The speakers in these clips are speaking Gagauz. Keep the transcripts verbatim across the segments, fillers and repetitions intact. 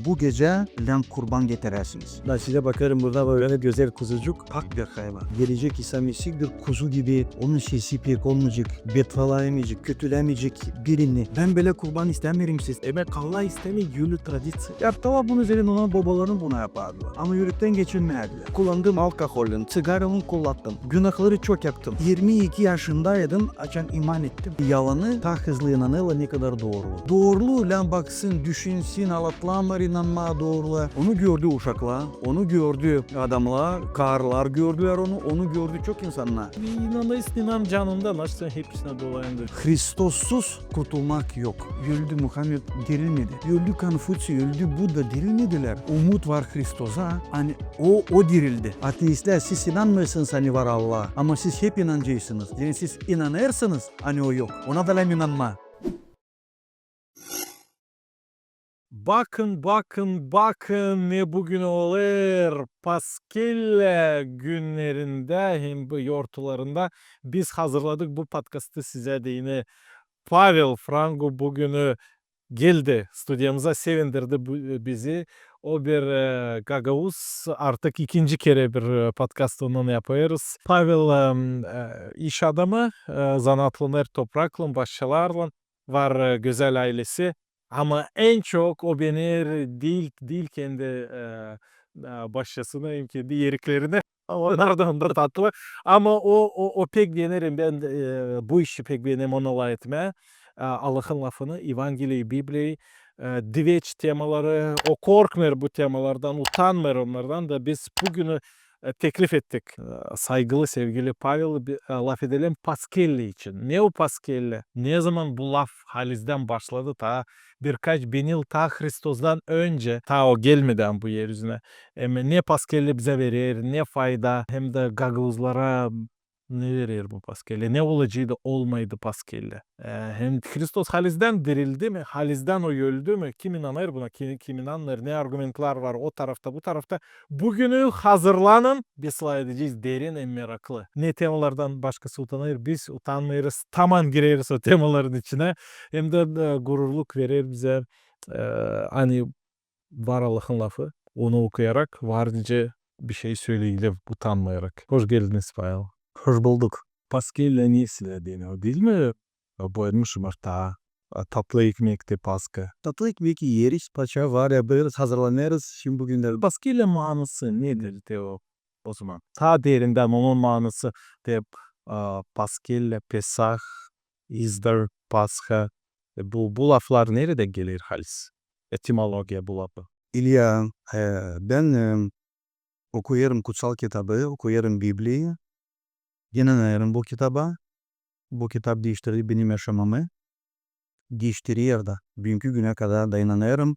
Bu gecä lääm kurban getiräsiniz. Da sizä bakêrım, burada bölä gözäl kuzucuk, pak bir hayvan. Gelecek İsa Mesih bir kuzu gibi, onun sesi pek olmayacek, beddaalaymayacek, kötülämeyecek birini. Bän bölä kurban istämeerim siz. Demäk, Allah istämeer ölü tradiţiya. Yaptılar bunu, zerä onnar bobaların bunu yapardılar. Ama ölüktän geçinmärdiler. Kullandım alkoholun, ţigaranın kullandım. Günahları çok yaptım. Yirmi iki yaşındaydım, açan iman ettim. Yalanı taa hızlı inanêrlar, ne kadar dooru. Dooru lääm baksın, düşünsün, alatlanmêêr inanmaa dooruya. Onu gördü uşaklar, onu gördü adamnar, karılar gördülär onu, onu gördü çok insannar. İnanêrsın, inan canından, açsan hepsinä dolayında. Hristossuz kurtulmak yok. Öldü Muhammed, dirilmedi. Öldü Konfuţiy, öldü Budda, dirilmedilär. Umut var Hristosa, ani o, o dirildi. Ateistlär, siz inanmêêrsınız, ani var Allah, ama siz hep inanacaksınız. Yani siz inanêrsınız, ani o yok. Ona da lääm inanmaa. Bakın, bakın, bakın, ne büün olêr. Paskellä günnerindä hem bu yortularında biz hazırladık bu podkastı sizä deyni. Pavel Frangu büün geldi studiyamıza, sevindirdi bu, bizi. O bir, e, gagauz, artık ikinci kerä bir, e, podkastı onunnan yapêrız. Pavel, e, e, iş adamı, e, zanaatlanêr topraklän, başçalarlan, var, e, gözäl aylesi. Ama en çok o beener diil, diil kendi, e, e, başçasını hem kendi eriklerini. Ama onnar da, onnar da tatlı. Ama o, o, o pek beener, hem bän, e, bu işi pek beenerim, onunnan lafetmää. E, Allahın lafını, Evangeliyi, Bibliyayı, e, diveç temaları, o korkmêêr bu temalardan, utanmêêr onnardan da biz büün e, teklif ettik. E, saygılı, sevgili Pavel, bi-, e, lafedelim Paskellä için. Ne o Paskellä? Nezaman bu laf halizdän başladı? Taa birkaç bin yıl, taa Hristostan öncä, taa o gelmedän bu er üzünä. Hem ne Paskellä bizä verer, ne fayda, hem dä gagauzlara ne verer bu Paskellä? Ne olaceydı, olmaydı Paskellä? E, hem Hristos halizdän dirildi mi? Halizdän o öldü mü? Kim inanêr buna, kim, kim inanmêêr? Ne argumentlar var o tarafta, bu tarafta? Büünü hazırlanın, biz laf edecez derin hem meraklı. Ne temalardan başkası utanêr, biz utanmêêrız, taman gireriz o temaların içinä. Hem dä, e, gururluk verer bizä, e, ani var Allahın lafı, onu okuyarak var nicä bir şey söleyelim utanmayarak. Hoş geldiniz, Pavel. Hoş bulduk. Paskellä ne sizä deyni, o diil mi? O boyanmış yumurta, a, tatlı ekmek te Paska. Tatlı ekmek iyeriz, paça var ya, bölä hazırlanêrız şindi büünkü gündä. Paskellä maanası nedir te o, o zaman? Taa derindän onun maanası te, a, Paskellä, Pesah, Izdar, Pasha. E, bu, bu laflar neredän geler halis? Etimologiya bu lafı. İlya, e, bän, e, okuyêrım Kutsal Kitabı, okuyêrım Bibliyayı. İnanêrım bu kitaba. Bu kitap diiştirdi benim yaşamamı. Diiştirer dä. Büünkü günä kadar da inanêrım.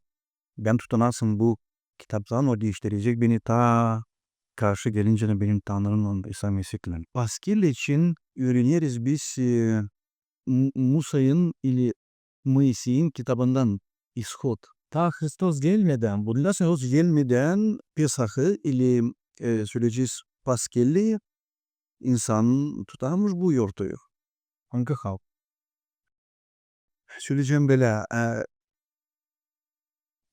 Bän tutunasım bu kitaptan, o diiştirecek beni taa karşı gelincä benim Tanrımnan, İsa Mesihlän. Paskellä için üüreneriz biz, e, M-, Musayın ili Moiseyin kitabından, İshod. Taa Hristos gelmedän, bu nasıl gelmedän Pesahı ili, e, söleyecez Paskellä, insan tutarmış bu yortuyu. Angı halk? Söleyecäm bölä, e,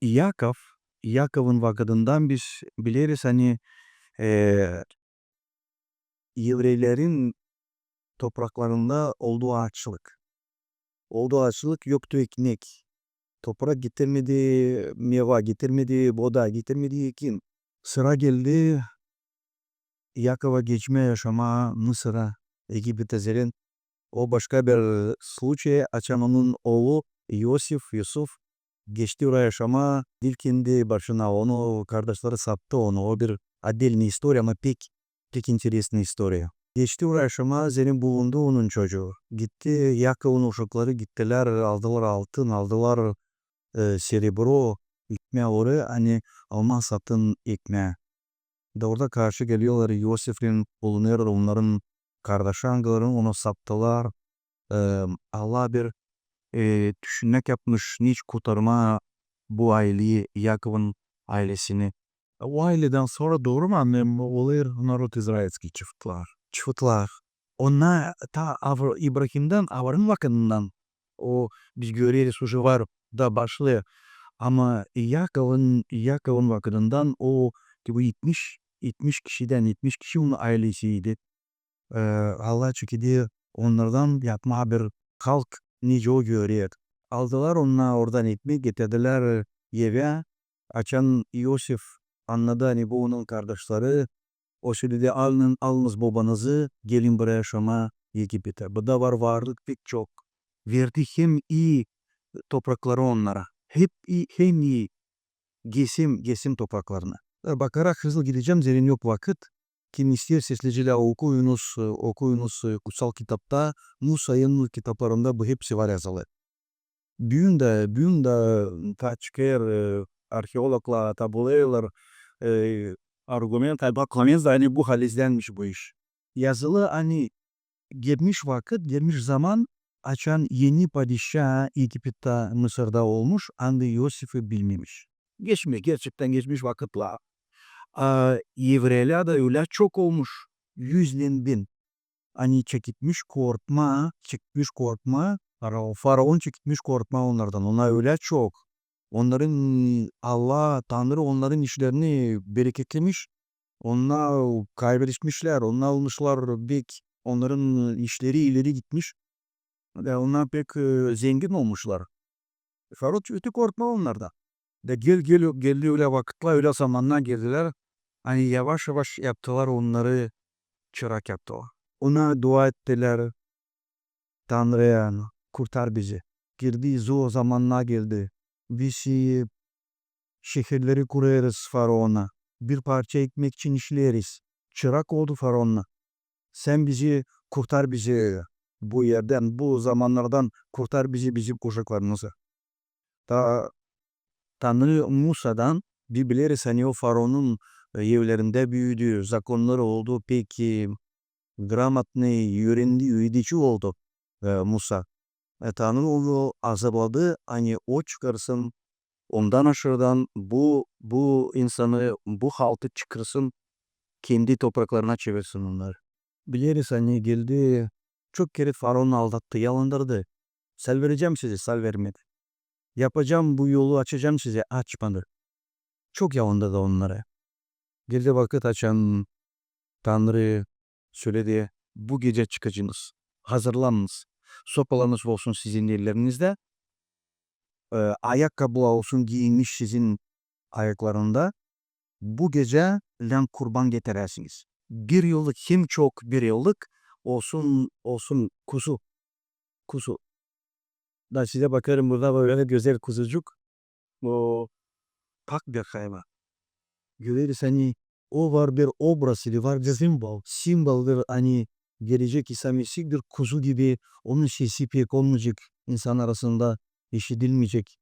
Yakov, Yakovun vakıdından biz bileriz, ani, e, evreylerin topraklarında oldu aaçlık. Oldu aaçlık, yoktu ekmek. Toprak getirmedi meva, getirmedi voda, getirmedi ekin. Sıra geldi Yakova geçmää yaşamaa Mısıra, Egipetä, zerä o başka bir случай, açan onun oolu İosif, Yusuf geçti oraya yaşamaa, diil kendi başına, onu kardaşları sattı onu. O bir отдельный istoriya, ama pek, pek интересный istoriya. Geçti oraya yaşamaa, zerä bulundu onun çocuu. Gitti, Yakovun uşakları gittilär, aldılar altın, aldılar, e, serebro, gitmää oraya, ani almaa satın ekmää. Da orada karşı geliyorlar, İosiflän bulunêr onnarın kardaşı, angıları onu sattılar. E, Allah bir, e, düşünmäk yapmış, nicä kurtarmaa bu ayleyi, Yakovun aylesini. O ayledän sora, dooru mu annêêrım, olêr народ израильский, çıfıtlar. Çıfıtlar. Onnar taa Avr-, İbrahimdän, Avraamın vakıdından o, biz göreriz, уже var da başlêêr. Ama Yakovun, Yakovun vakıdından o, bu etmiş, etmiş kişidän, etmiş kişi onun aylesiydi. E, Allah çekedi onnardan yapmaa bir halk, nicä o görer. Aldılar onnar oradan ekmek, getirdiler evä. Açan İosif annadı, ani bu onun kardaşları, o söledi: "Alın, alınız bobanızı, gelin buraya yaşamaa Egipetä." Bu da var, varlık pek çok. Verdi hem ii toprakları onnara. Hep ii, hem ii Gesim, Gesim topraklarına. E, bakarak hızlı gidecäm, zerä yok vakıt. Kim isteer, seslicilär, okuyunuz, e, okuyunuz, e, Kutsal Kitapta Musayın kitaplarında bu hepsi var yazılı. Büün dä, büün dä taa çıkêr, e, arheologlar, tabulêlar, e, argument, baklanêr, ani bu halizdänmiş bu iş. Yazılı, ani gelmiş vakıt, gelmiş zaman, açan eni padişa Egipettä, Mısırda olmuş, angı İosifi bilmemiş. Geçmiş, gerçektän geçmiş vakıtlar. A, evreylär dä ölä çok olmuş, üzlän bin. Ani çeketmiş korkmaa, çeketmiş korkmaa, faraon, faraon çeketmiş korkmaa onnardan. Onnar ölä çok. Onnarın Allah, Tanrı onnarın işlerini bereketlemiş. Onnar kaybetmişlär, onnar olmuşlar pek, onnarın işleri ileri gitmiş. Da onnar pek, e, zengin olmuşlar. Faraon öte korkmaa onnardan. Da gel, gel, geldi ölä vakıtlar, ölä zamannar geldilär. Ani yavaş-yavaş yaptılar onnarı, çırak yaptılar. Ona dua ettilär: "Tanrı, kurtar bizi. Girdi, zor zamannar geldi. Biz, e, şehirleri kurêrız faraona. Bir parça ekmek için işleeriz. Çırak oldu faraonnar. Sän bizi kurtar, bizi bu erdän, bu zamannardan kurtar bizi, bizim uşaklarımızı." Da Tanrı Musadan, biz bileriz, ani o faraonun, e, evlerindä büüdü, zakonnarı oldu pek, e, грамотный, üürendi, üüredicä oldu, e, Musa. E, Tanrı onu azırladı, ani o çıkarsın ondan aşırıdan bu, bu insanı, bu halkı çıkarsın, kendi topraklarına çevirsin onnarı. Bileriz, ani geldi, çok kerä faraon aldattı, yalandırdı. Salverecäm sizi, salvermedi. Yapacam bu yolu, açacam sizi, açmadı. Çok yalandırdı onnarı. Geldi vakıt, açan Tanrı söledi: "Bu gecä çıkacınız. Hazırlanınız. Sopalarınız olsun sizin ellerinizda. E, ayakkabılar olsun giyinmiş sizin ayaklarında. Bu gecä län kurban getiräsiniz. Bir yıllık, hem çok bir yıllık olsun, olsun kuzu." Kuzu. Da sizä bakêrım, burada var ölä gözäl kuzucuk. O, pak bir hayvan. Göreriz, ani o var bir obraz ili var bir simvol. Simvoldur, ani gelecek İsa Mesih bir kuzu gibi, onun sesi pek olmayacek, insan arasında işidilmeyecek,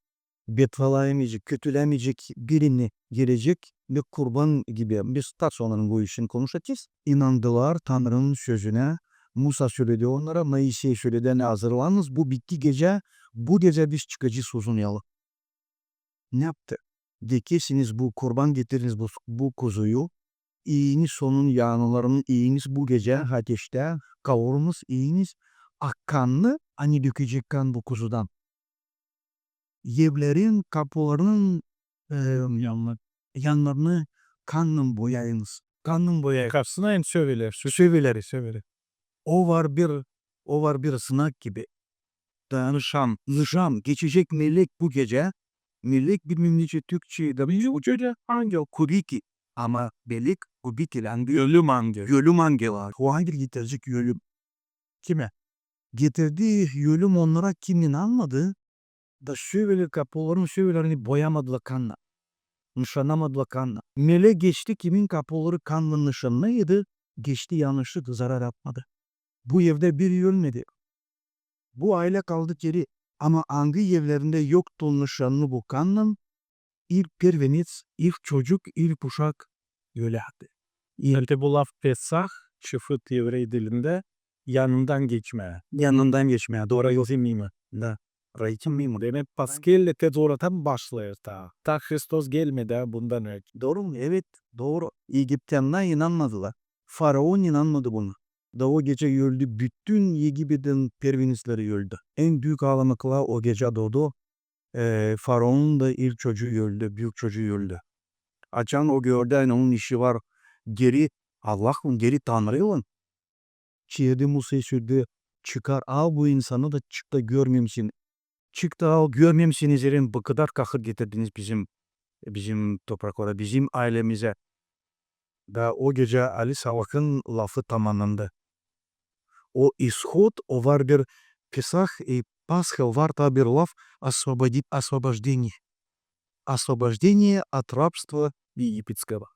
betvalayamayacek, kötülämeyecek birini gelecek bir kurban gibi. Biz tars onnarın bu işin konuşacez. İnandılar Tanrının sözünä. Musa söledi onnara, Moisey söledi, ani hazırlanınız, bu bitti gecä, bu gecä biz çıkacez uzun yola. Ne yaptı? De kesiniz bu, kurban getiriniz bu, bu kuzuyu, iyiniz onun yanlarını, iyiniz bu gecä ateştä, kavurunuz, iyiniz, a kannı, ani dökecek kan bu kuzudan, evlerin kapularının, e, yanlarını kannan boyayınız. Kannan boyayın. Karşısına hem söveleri. Söveleri, söveleri. O var bir, o var bir znak gibi. Da nışan, nışan, geçecek melek bu gecä. Melek bilmäm nicä türkçä, da bu gecä angel, kubiki. Ama melek kubiki, angel. Ölüm angeli. Ölüm angeli. O angel getirecek ölüm. Kimä? Getirdi ölüm onnara, kim inanmadı. Da söveleri, kapularını, sövelerini boyamadılar kannan. Nışanamadılar kannan. Melek geçti, kimin kapuları kannan nışannıydı, geçti, yanlışlık, zarar yapmadı. Bu evdä biri ölmedi. Bu aylä kaldı keri. Ama angı evlerindä yoktu nışanlı bu kannan, ilk pervenets, ilk çocuk, ilk uşak ölärdi. İlk... Hem dä bu laf Pesah, şifit evrey dilindä, yanından geçmää. Yanından geçmää, dooru. Raiti mimo. Da. Raiti mimo. Demäk, Paskellä tä oradan başlêêr taa. Taa Hristos gelmedän bundan önce. Dooru mu? Evet, dooru. Egiptänlär inanmadılar. Faraon inanmadı buna. Da o gecä öldü, bütün Egipetin pervenetsleri öldü. En büük aalamaklar o gecä doodu. e, faraonun da ilk çocuu öldü, büük çocuu öldü. Açan o gördü, ani onun işi var geri Allahlan, geri Tanrıylan, çevirdi Musayı, söyledi: çıkar, al bu insanı da çık da görmeyim seni. Çık da al, görmeyim seni, zerä bu kadar kahır getirdiniz bizim, bizim topraklara, bizim aylemizä. Da o gecä ali sabahın lafı tamannandı. O İshod, o var bir Pesah, e, Pasha, var taa bir laf освободи-, освобождение. Освобождение от рабства египетского.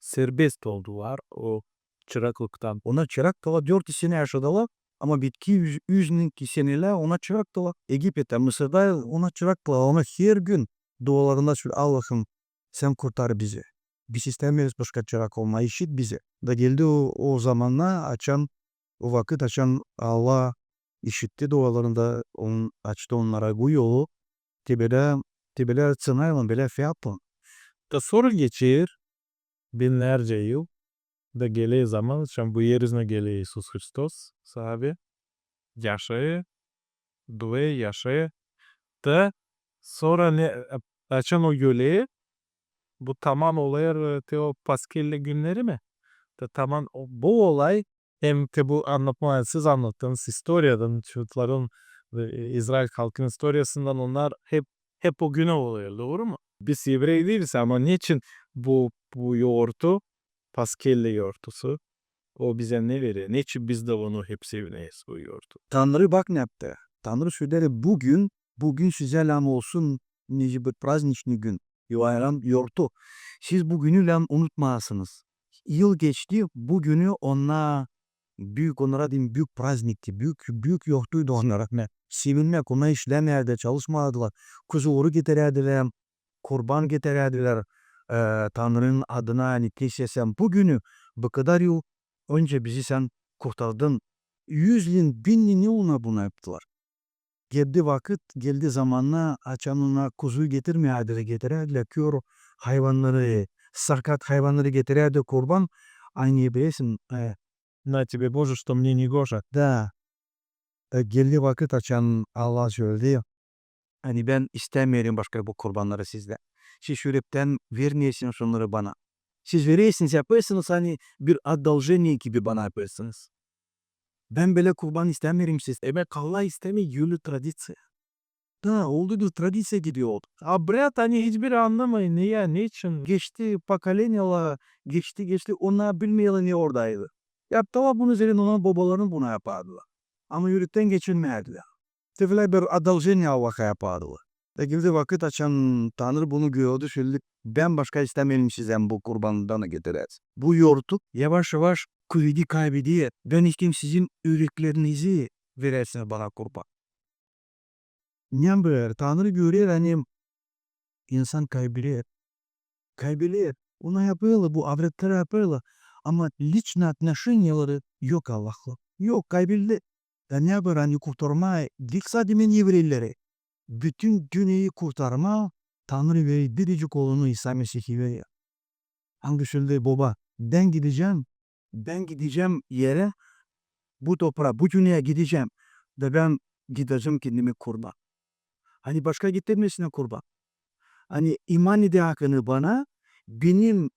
Serbest oldular o çıraklıktan. Ona çırak taa dört sene yaşadılar, ama bitki üz-, üznüki senelär ona çırak taa Egipetä, Mısırda ona çırak taa, ona her gün dualarında söyledi: Allahım, sän kurtar bizi. Biz istämeeriz başka çırak olmaa, işit bizi. Da geldi o, o zamanna, açan, o vakıt, açan Allah işitti dualarını da, on, açtı onnara bu yolu. Te bölä, te bölä ţınaylan, bölä featlan. Da sora geçer binnärcä yıl, da geler zaman, açan bu er üzünä geler İisus Hristos, saabi, yaşêêr, duêr, yaşêêr. Da sora ne, açan o geler, bu taman olêr, e, te o Paskellä günneri mi? Da taman o, bu olay, hem te bu annatma, siz annattınız istoriyadan, çocukların, e, İzrail halkın istoriyasından, onnar hep, hep o günä olêr, dooru mu? Biz evrey diiliz, ama neçin bu, bu yortu, Paskellä yortusu, o bizä ne verer? Neçin biz dä onu hep sevineriz, bu yortu? Tanrı bak ne yaptı. Tanrı söleer: bu gün, bu gün sizä lääzım olsun nicä bir праздничный gün, bayram yortu. Siz bu günü lääzım unutmayasınız. Yıl geçti, bu günü onnar büük, onnara deyim, büük праздникti, büük, büük yortuydu onnara. Sevinmäk, onnar işlämeerdi, çalışmaardılar. Kuzuları getirärdilär, kurban getirärdilär, e, Tanrının adına, ani te sän bu günü, bu kadar yıl öncä bizi sän kurtardın. Üzlin, binlin yıl onnar bunu yaptılar. Geldi vakıt, geldi zamanna, açan onnar kuzuyu getirmeerdi, getirärdilär kör hayvannarı, sakat hayvannarı getirärdilär kurban, ani bilersin, e, на тебе, Боже, что мне негоже. Da, e, geldi vakıt, açan Allah söledi, ani bän istämeerim başka bu kurbannarı sizdän. Siz ürektän vermeersiniz onnarı bana. Siz verersiniz, yapêrsınız, ani bir одолжение gibi bana yapêrsınız. Bän bölä kurban istämeerim sizä. Demäk, Allah istämeer, ölä tradiţiya. Da, oldu bir tradiţiya gibi oldu. Обряд, ani hiçbiri annamêêr, ne ya, neçin. Geçti pokoleniyalar, geçti, geçti, onnar bilmeerlär, ne oradaydı. Yaptılar bunu, zerä onnar bobaları bunu yapardılar. Ama ürektän geçirmeerdilär. Te bölä bir одолжение Allaha yapardılar. Da geldi vakıt, açan Tanrı bunu gördü, söledi: bän başka istämeerim sizdän bu kurbandan getirä. Bu yortu yavaş-yavaş kuvedi kaybeder. Bän isteerim sizin üreklerinizi veräsiniz bana kurban. Ne yapêr? Tanrı görer, ani insan kaybeder. Kaybeder. Onnar yapêrlar, bu avretleri yapêrlar. Ama личные отношениялары yok Allahlan. Yok, kaybeder. Da ne yapêr, ani kurtarmaa diil sade evreyleri, bütün dünneyi kurtarmaa Tanrı verer, biricik oolunu İsa Mesihi verer. Angısı söledi: Boba, bän gidecäm, bän gidecäm erä, bu toprağa, bu dünneyä gidecäm. Da bän gidecäm kendimi kurban. Ani başka getirmesin kurban. Ani iman edä akını bana, benim,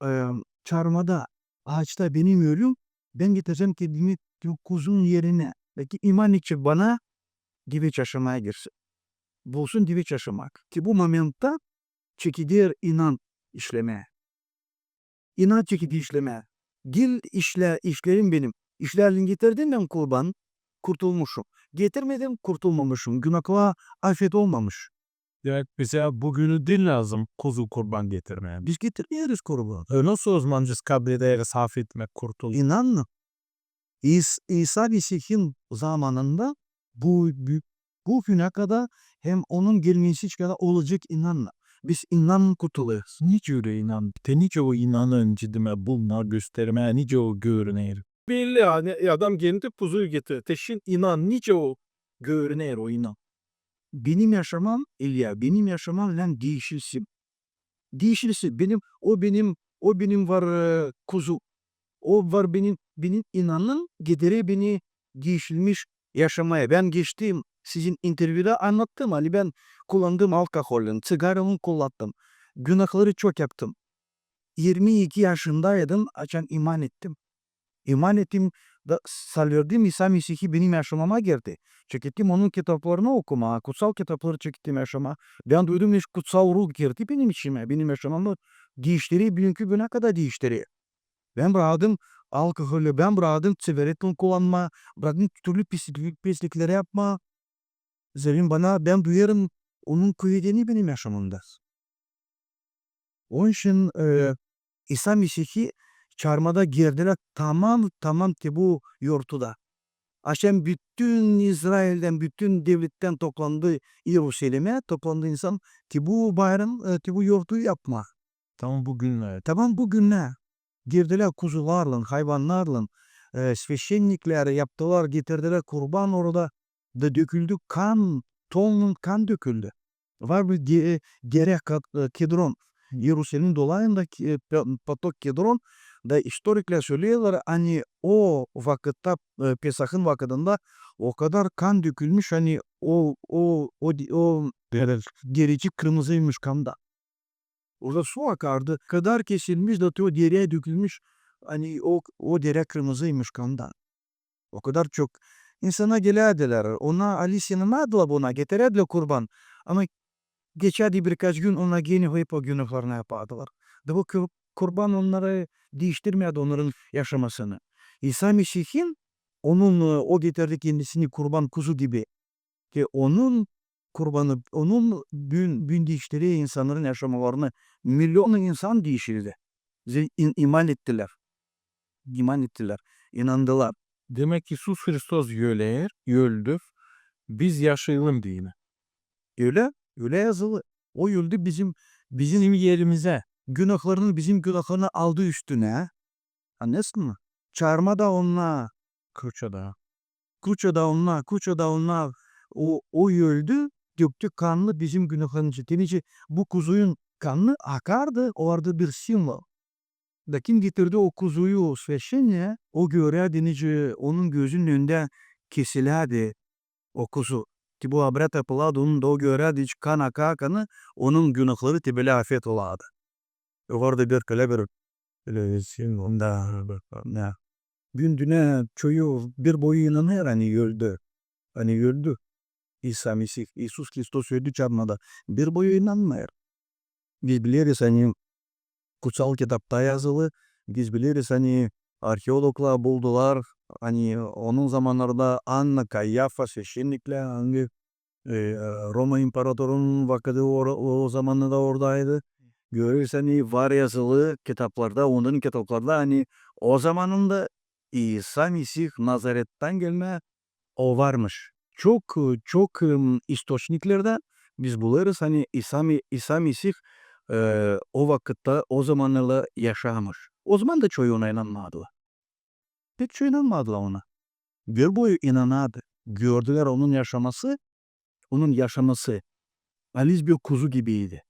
e, çarmıhada, aaçta benim ölüm, bän gidecäm kendimi kuzunun erinä. Peki iman edecek bana, diveç yaşamaa girsin. Bulsun diveç yaşamak. Te bu momentta çekeder inan işlemää. İnan çekeder işlemää. Diil işlä-, işlerim benim. İşlärlän getirdim bän kurban, kurtulmuşum. Getirmedim, kurtulmamışım. Günahlara afet olmamış. Demäk, bizä bu günü diil lääzım kuzu kurban getirmää. Biz getirmeeriz kurban. E, nasıl ozaman biz kablederiz afetmää, kurtulmaa? İnanın. İs-, İsa Mesihin zamanında bu, bu, bu günä kadar hem onun gelmesi kadar olacek inanın. Biz inanın kurtulêrız. Nicä ölä inan? Te nicä o inanın cidimä bulmaa, göstermää, nicä o görüner? Belli, ani adam geldi kuzuyu getirdi. Te şindi inan, nicä o görüner o inan? Benim yaşamam, İlya, benim yaşamam lääzım diişilsin. Diişilsin. Benim, o benim, o benim var, e, kuzu. O var benim, benim inanın getirer beni diişilmiş yaşamaya. Bän geçtim sizin intervyuda annattım, ani bän kullandım alkoholun, ţigaranın kullandım, günahları çok yaptım. İrmi iki yaşındaydım, açan iman ettim. İman ettim da salverdim İsa Mesihi benim yaşamama girdi. Çekettim onun kitaplarını okumaa, kutsal kitapları çekettim yaşamaa. Bän duydum, iş kutsal ruh girdi benim içimä, benim yaşamamı diiştiri, büünkü günä kadar diiştiri. Bän braktım alkoholu, bän braktım ţigaretni kullanmaa, braktım türlü pislik-, pislikleri yapmaa. Zerä bana, bän duyêrım onun kuvedini benim yaşamamda. Onun için, e, İsa Mesihi çarmada girdilär tamam, tamam te bu yortuda. Açan bütün İzraildän, bütün devlettän toplandı İerusalimä, toplandı insan te bu bayram, e, te bu yortuyu yapmaa. Tamam bu günnä. Tamam bu günnä. Girdilär kuzularlan, hayvannarlan, e, sveşenniklär yaptılar, getirdilär kurban orada. Da döküldü kan, tonnarlan kan döküldü. Var bir ge-, derä Ka-, e, Kedron. İerusalimdän dolayında Ke-, e, pa-, patok Kedron. Da istoriklär söleerlär, ani o vakıtta, e, Pesahın vakıdında o kadar kan dökülmüş, ani o, o, o, o derä, derecik kırmızıymış kandan. Orada su akardı, kadar kesilmiş da o derä dökülmüş, ani o, o derä kırmızıymış kandan. O kadar çok insana gelärdilär, ona alis inanardılar buna, getirärdilär kurban. Ama geçärdi birkaç gün, ona genä hep o günahlarını yapardılar. Da bu kur-, kurban onnarı diiştirmärdi, onnarın yaşamasını. İsa Mesihin, onun, e, o getirdi kendisini kurban kuzu gibi. Te onun kurbanı, onun büün, büün diiştirer insannarın yaşamalarını. Milyonlar insan diişildi. Ze-, in-, iman ettilär. İman ettilär. İnandılar. Demäk, İisus Hristos öler, öldü. Biz yaşayalım deyni. Ölä, ölä yazılı. O öldü bizim, bizim erimizä. Günahlarını, bizim günahlarını aldı üstünä. Annêêrsın mı? Çarmada onnar. Kruçada. Kruçada onnar, kruçada onnar. O, o öldü, döktü kanını bizim günahlarımız için. Deyni, bu kuzunun kanı akardı, o vardı bir simvol. Da kim getirdi o kuzuyu sveşenniä, o görärdi, deyni, onun gözünün önündä kesilärdi o kuzu. Te bu obrad yapılardı, onun da o görärdi, deyni, kan aka, kanı, onun günahları te bölä afet olardı. O vardı bir, ölä bir, ölä bir simvol, da, ne. Büün dünä çoyu bir boyu inanêr, ani öldü. Ani öldü. İsa Mesih, İisus Hristos öldü çarmada. Bir boyu inanmêêr. Biz bileriz, ani Kutsal Kitapta yazılı, biz bileriz, ani arheologlar buldular, ani onun zamannarında Anna, Kayyafa, sveşenniklär, angı, e, Roma imparatorunun vakıdı o, o zamannarında oradaydı. Göreriz, ani var yazılı kitaplarda, onların kitaplarda, ani o zamannarında İsa Mesih Nazarettan gelmä, o varmış. Çok, çok, ım, istoçniklerdä biz bulêrız, ani İsa Me-, İsa Mesih, e, o vakıtta, o zamannarda yaşarmış. O zaman da çoyu ona inanmadılar. Pek çoyu inanmadılar ona. Bir boyu inanardı. Gördülär onun yaşaması, onun yaşaması. Alis bir kuzu gibiydi.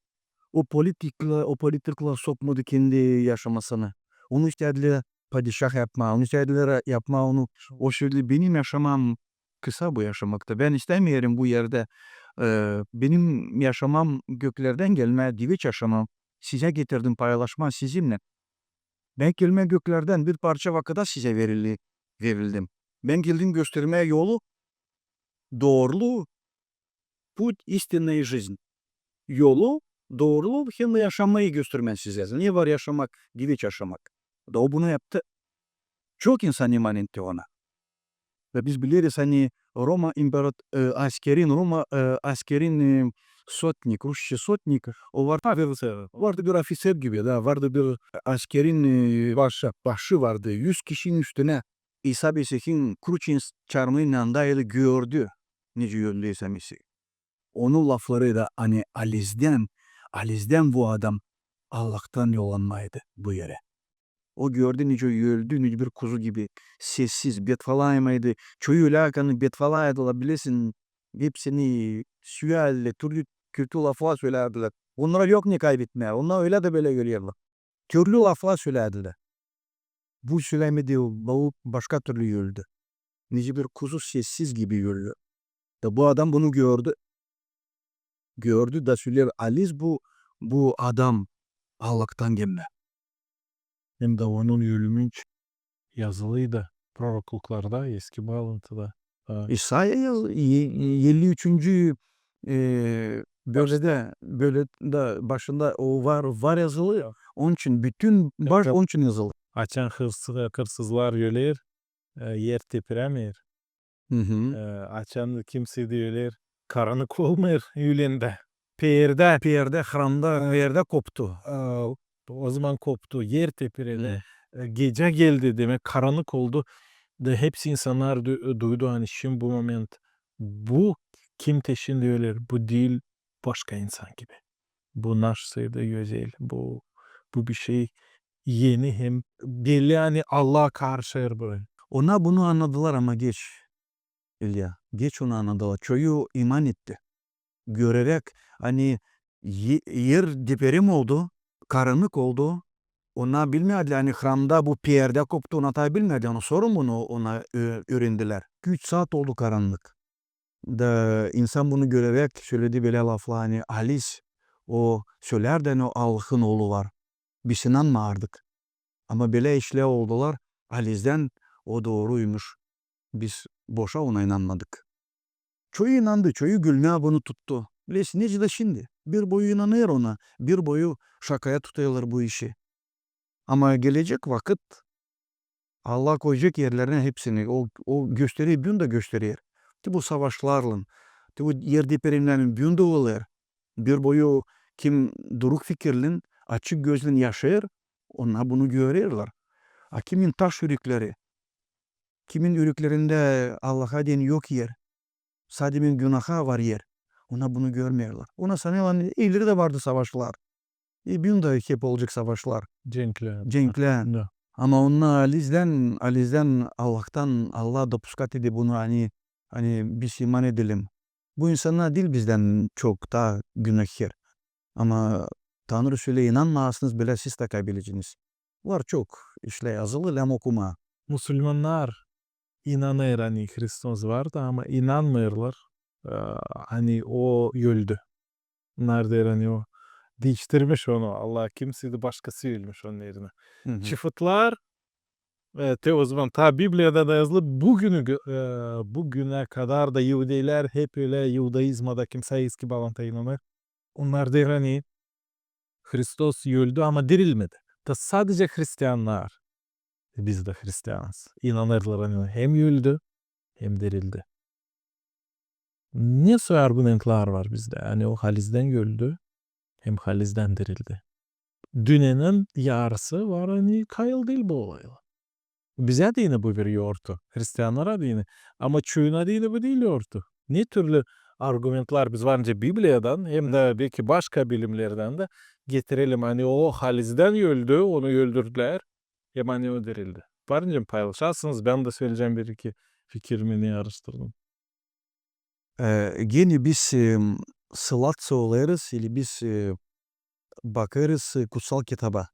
O politikler, o politikler sokmadı kendi yaşamasını. Onu istärdilär padişah yapmaa, onu istärdilär yapmaa onu. O söledilär, benim yaşamam kısa bu yaşamakta. Bän istämeerim bu erdä. E, benim yaşamam göklerdän gelmä, diveç yaşamam. Sizä getirdim paylaşmaa sizinnän. Bän gelmä göklerdän, bir parça vakıda sizä verildi, verildim. Bän geldim göstermää yolu, dooruluu, путь, истина и жизнь. Yolu, dooruluu hem dä yaşamayı göstermää sizä. Ne var yaşamak, diveç yaşamak. Da o bunu yaptı. Çok insan iman etti ona. Da biz bileriz, ani Roma imperat-, e, askerin, Roma, e, askerin, e, sotnik, rusça sotnik, o var, vardı bir ofiţer gibi, da, vardı bir askerin, e, başı, başı vardı, üz kişinin üstünä. İsa Mesihin kruç çarmının yanında gördü, nicä öldü İsa Mesih. Onun lafları da, ani alizdän, alizdän bu adam Allahtan yollanmaydı bu erä. O gördü, nicä öldü, nicä bir kuzu gibi, sessiz, betvalaymaydı. Çoyu ölärkän betvalaydılar, bilersin, hepsini söärlär, türlü kötü laflar sölärdilär. Onnara yok ne kaybetmää, onnar ölä dä bölä ölärlär. Türlü laflar sölärdilär. Bu sölämedi, bu başka türlü öldü. Nicä bir kuzu sessiz gibi öldü. Bu adam bunu gördü. Gördü da söleer: Aliz bu, bu adam Allahtan gelmä. Hem dä onun ölümü yazılıydı prorokluklarda, eski baalantıda. Ha. İsaya yaz-, e-, elli üçüncü, e, bölümdä, bölümdä başında o var, var yazılı. Onun için bütün baş onun için yazılı. Açan hırsız-, hırsızlar öler, e, er tepirämeer. E, açan kimsey dä öler, karanlık olmêêr üülen dä. Perdä. Perdä, hramda perdä koptu. E, ozaman koptu, er tepireldi. E, gecä geldi, demäk, karanlık oldu. Da hepsi insannar du-, duydu, ani şindi bu moment bu, kim te şindi öler, bu diil başka insan gibi. Bu nasıl da gözäl, bu, bu bir şey eni hem belli, ani Allah karşêêr burayı. Onnar bunu annadılar, ama geç, İlya, geç onu annadılar. Çoyu iman etti. Göreräk, ani e-, er deprem oldu, karanlık oldu. Onnar bilmerdilär, ani hramda bu perdä koptu, onnar taa bilmerdilär. Onu sorun bunu, onnar ö-, üürendilär. Üç saat oldu karanlık. Da insan bunu göreräk söledi bölä laflar, ani Aliz, o sölärdi, ani o Allahın Oolu var. Biz inanmaardık. Ama bölä işlär oldular, Alizdän o dooruymuş. Biz boşa ona inanmadık. Çoyu inandı, çoyu gülmää bunu tuttu. Bilersin, nicä dä şindi. Bir boyu inanêr ona, bir boyu şakaya tutêrlar bu işi. Ama gelecek vakıt Allah koyacek erlerinä hepsini. O, o gösterer, büün dä gösterer. Te bu savaşlarlan, te bu er depremlärlän büün dä olêr. Bir boyu kim duruk fikirlän, açık gözlän yaşêêr, onnar bunu görerlär. A kimin taş ürekleri, kimin üreklerindä Allaha deyni yok er, sade bir günaha var er, onnar bunu görmeerlär. Onnar sanêrlar, ani ileri dä vardı savaşlar. E, büün dä hep olacek savaşlar. Cenklär. Cenklär. Da. Ama onnar Alizdän, Alizdän, Allahtan, Allah dopuskat edi bunu, ani, ani biz iman edelim. Bu insannar diil bizdän çok taa günahkär. Ama Tanrı sölää, inanmaasınız, bölä siz taa kaybedeceniz. Var çok işlär yazılı, lääzım okumaa. Musulmannar inanêr, ani Hristos vardı, ama inanmêêrlar, e, ani o öldü. Onnar deer, ani o diiştirmiş onu Allah, kimsey dä başkası ölmüş onun erinä. Çıfıtlar, e, te ozaman taa Bibliyada da yazılı, bu günü gö-, e, bu günä kadar da iudeylär hep ölä, iudaizmada, kimsey eski baalantıya inanêr. Onnar deer, ani Hristos öldü, ama dirilmedi. Da sadecä hristiannar, biz dä hristianız, inanêrlar, ani hem öldü, hem dirildi. Ne soy argumentlär var bizdä? Ani o halizdän öldü, hem halizdän dirildi. Dünnenin yarısı var, ani kayıl diil bu olaylara. Bizä deyni bu bir yortu, hristiannara deyni, ama çoyuna deyni bu diil yortu. Ne türlü argumentlär biz varınca Bibliyadan, hem dä beki başka bilimlerdän dä getirelim, ani o halizdän öldü, onu öldürdülär, hem ani o dirildi. Varınca paylaşasınız, bän dä söleyecäm bir-iki fikirimi, ne aaraştırdım. E, gene biz, e, sılatsa olêrız, ili biz, e, bakêrız, e, Kutsal Kitaba.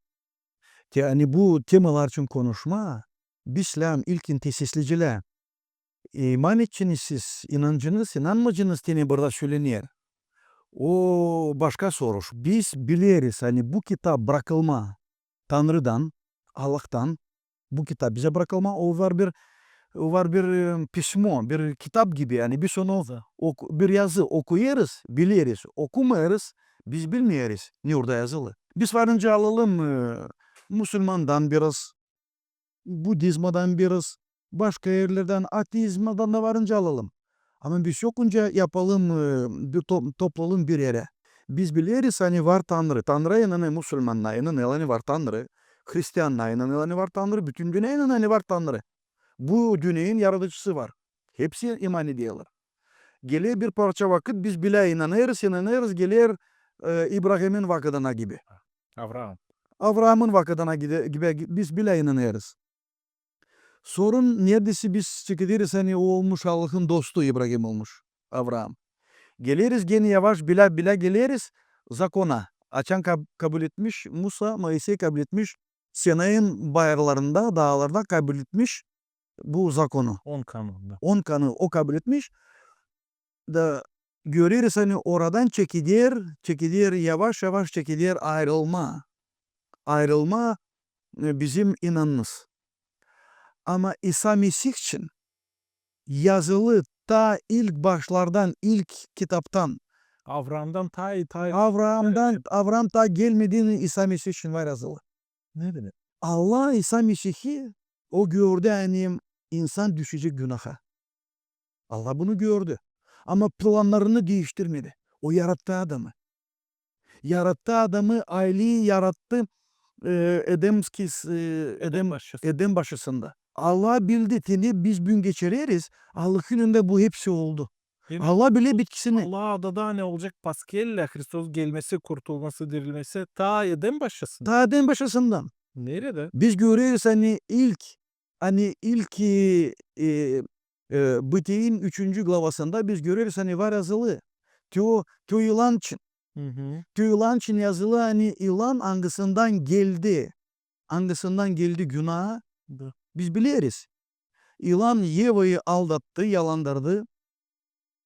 Te, ani bu temalar için konuşmaa, biz lääzım ilkin te seslicilär. E, iman edeceniz siz, inanacınız, inanmayacınız, te ne burada sölener. O başka soruş. Biz bileriz, ani bu kitap brakılma Tanrıdan, Allahtan, bu kitap bizä brakılma, o var bir, o var bir, e, pismo, bir kitap gibi, ani biz onu oku-, bir yazı okuyêrız, bileriz, okumêêrız, biz bilmeeriz, ne orada yazılı. Biz varınca alalım, e, musulmandan biraz, budizmadan biraz, başka erlerdän, ateizmadan da varınca alalım. Ama biz yokunca yapalım, e, bir to-, toplayalım bir erä. Biz bileriz, ani var Tanrı. Tanrıya inanêr musulmannar, inanêrlar, ani var Tanrı. Hristiannar inanêrlar, ani var Tanrı. Bütün dünnä inanêr, ani var Tanrı. Bu dünnenin yaradıcısı var. Hepsi iman ederlär. Geler bir parça vakıt, biz bilä inanêrız, inanêrız, geler, e, İbrahimin vakıdına gibi. Avraam. Avraamın vakıdına gide-, gibi biz bilä inanêrız. Sorun, neredäsä biz çekederiz, ani o olmuş Allahın dostu, İbrahim olmuş, Avraam. Geleriz genä yavaş, bilä-bilä geleriz zakona. Açan kab-, kabul etmiş Musa, Moisey kabul etmiş, Sinayın bayırlarında, daalarda kabul etmiş bu zakonu. On kanununda. On kanunu o kabul etmiş. Da göreriz, ani oradan çekider, çekider, yavaş-yavaş çekider ayırılma. Ayırılma, e, bizim inanımız. Ama İsa Mesih için yazılı ta ilk başlardan, ilk kitaptan. Avraamdan ta, ta Avraamdan, Avraam ta gelmedän İsa Mesih için var yazılı. Ne demek? Allah İsa Mesih'i o gördü, ani insan düşecek günaha. Allah bunu gördü. Ama plannarını diiştirmedi. O yarattı adamı. Yarattı adamı, ayleyi yarattı, e, Edemskiy, e, Edem, Edem başçası. Edem başçasında. Allah bildi, te ne biz büün geçireriz, Allahın önündä bu hepsi oldu. Demek, Allah bile bitkisini. Allah adada ne olacek? Paskellä Hristos gelmesi, kurtulması, dirilmesi ta Edem başçasında. Ta Edem başçasından. Neredä? Biz göreriz, ani ilk, ani ilk, e, e, e, Bıtıının üçüncü glavasında biz göreriz, ani var yazılı. Te o, te o ilan için. Hı hı. Te o ilan için yazılı, ani ilan angısından geldi. Angısından geldi günah. Da. Biz bileriz. İlan Evayı aldattı, yalandırdı.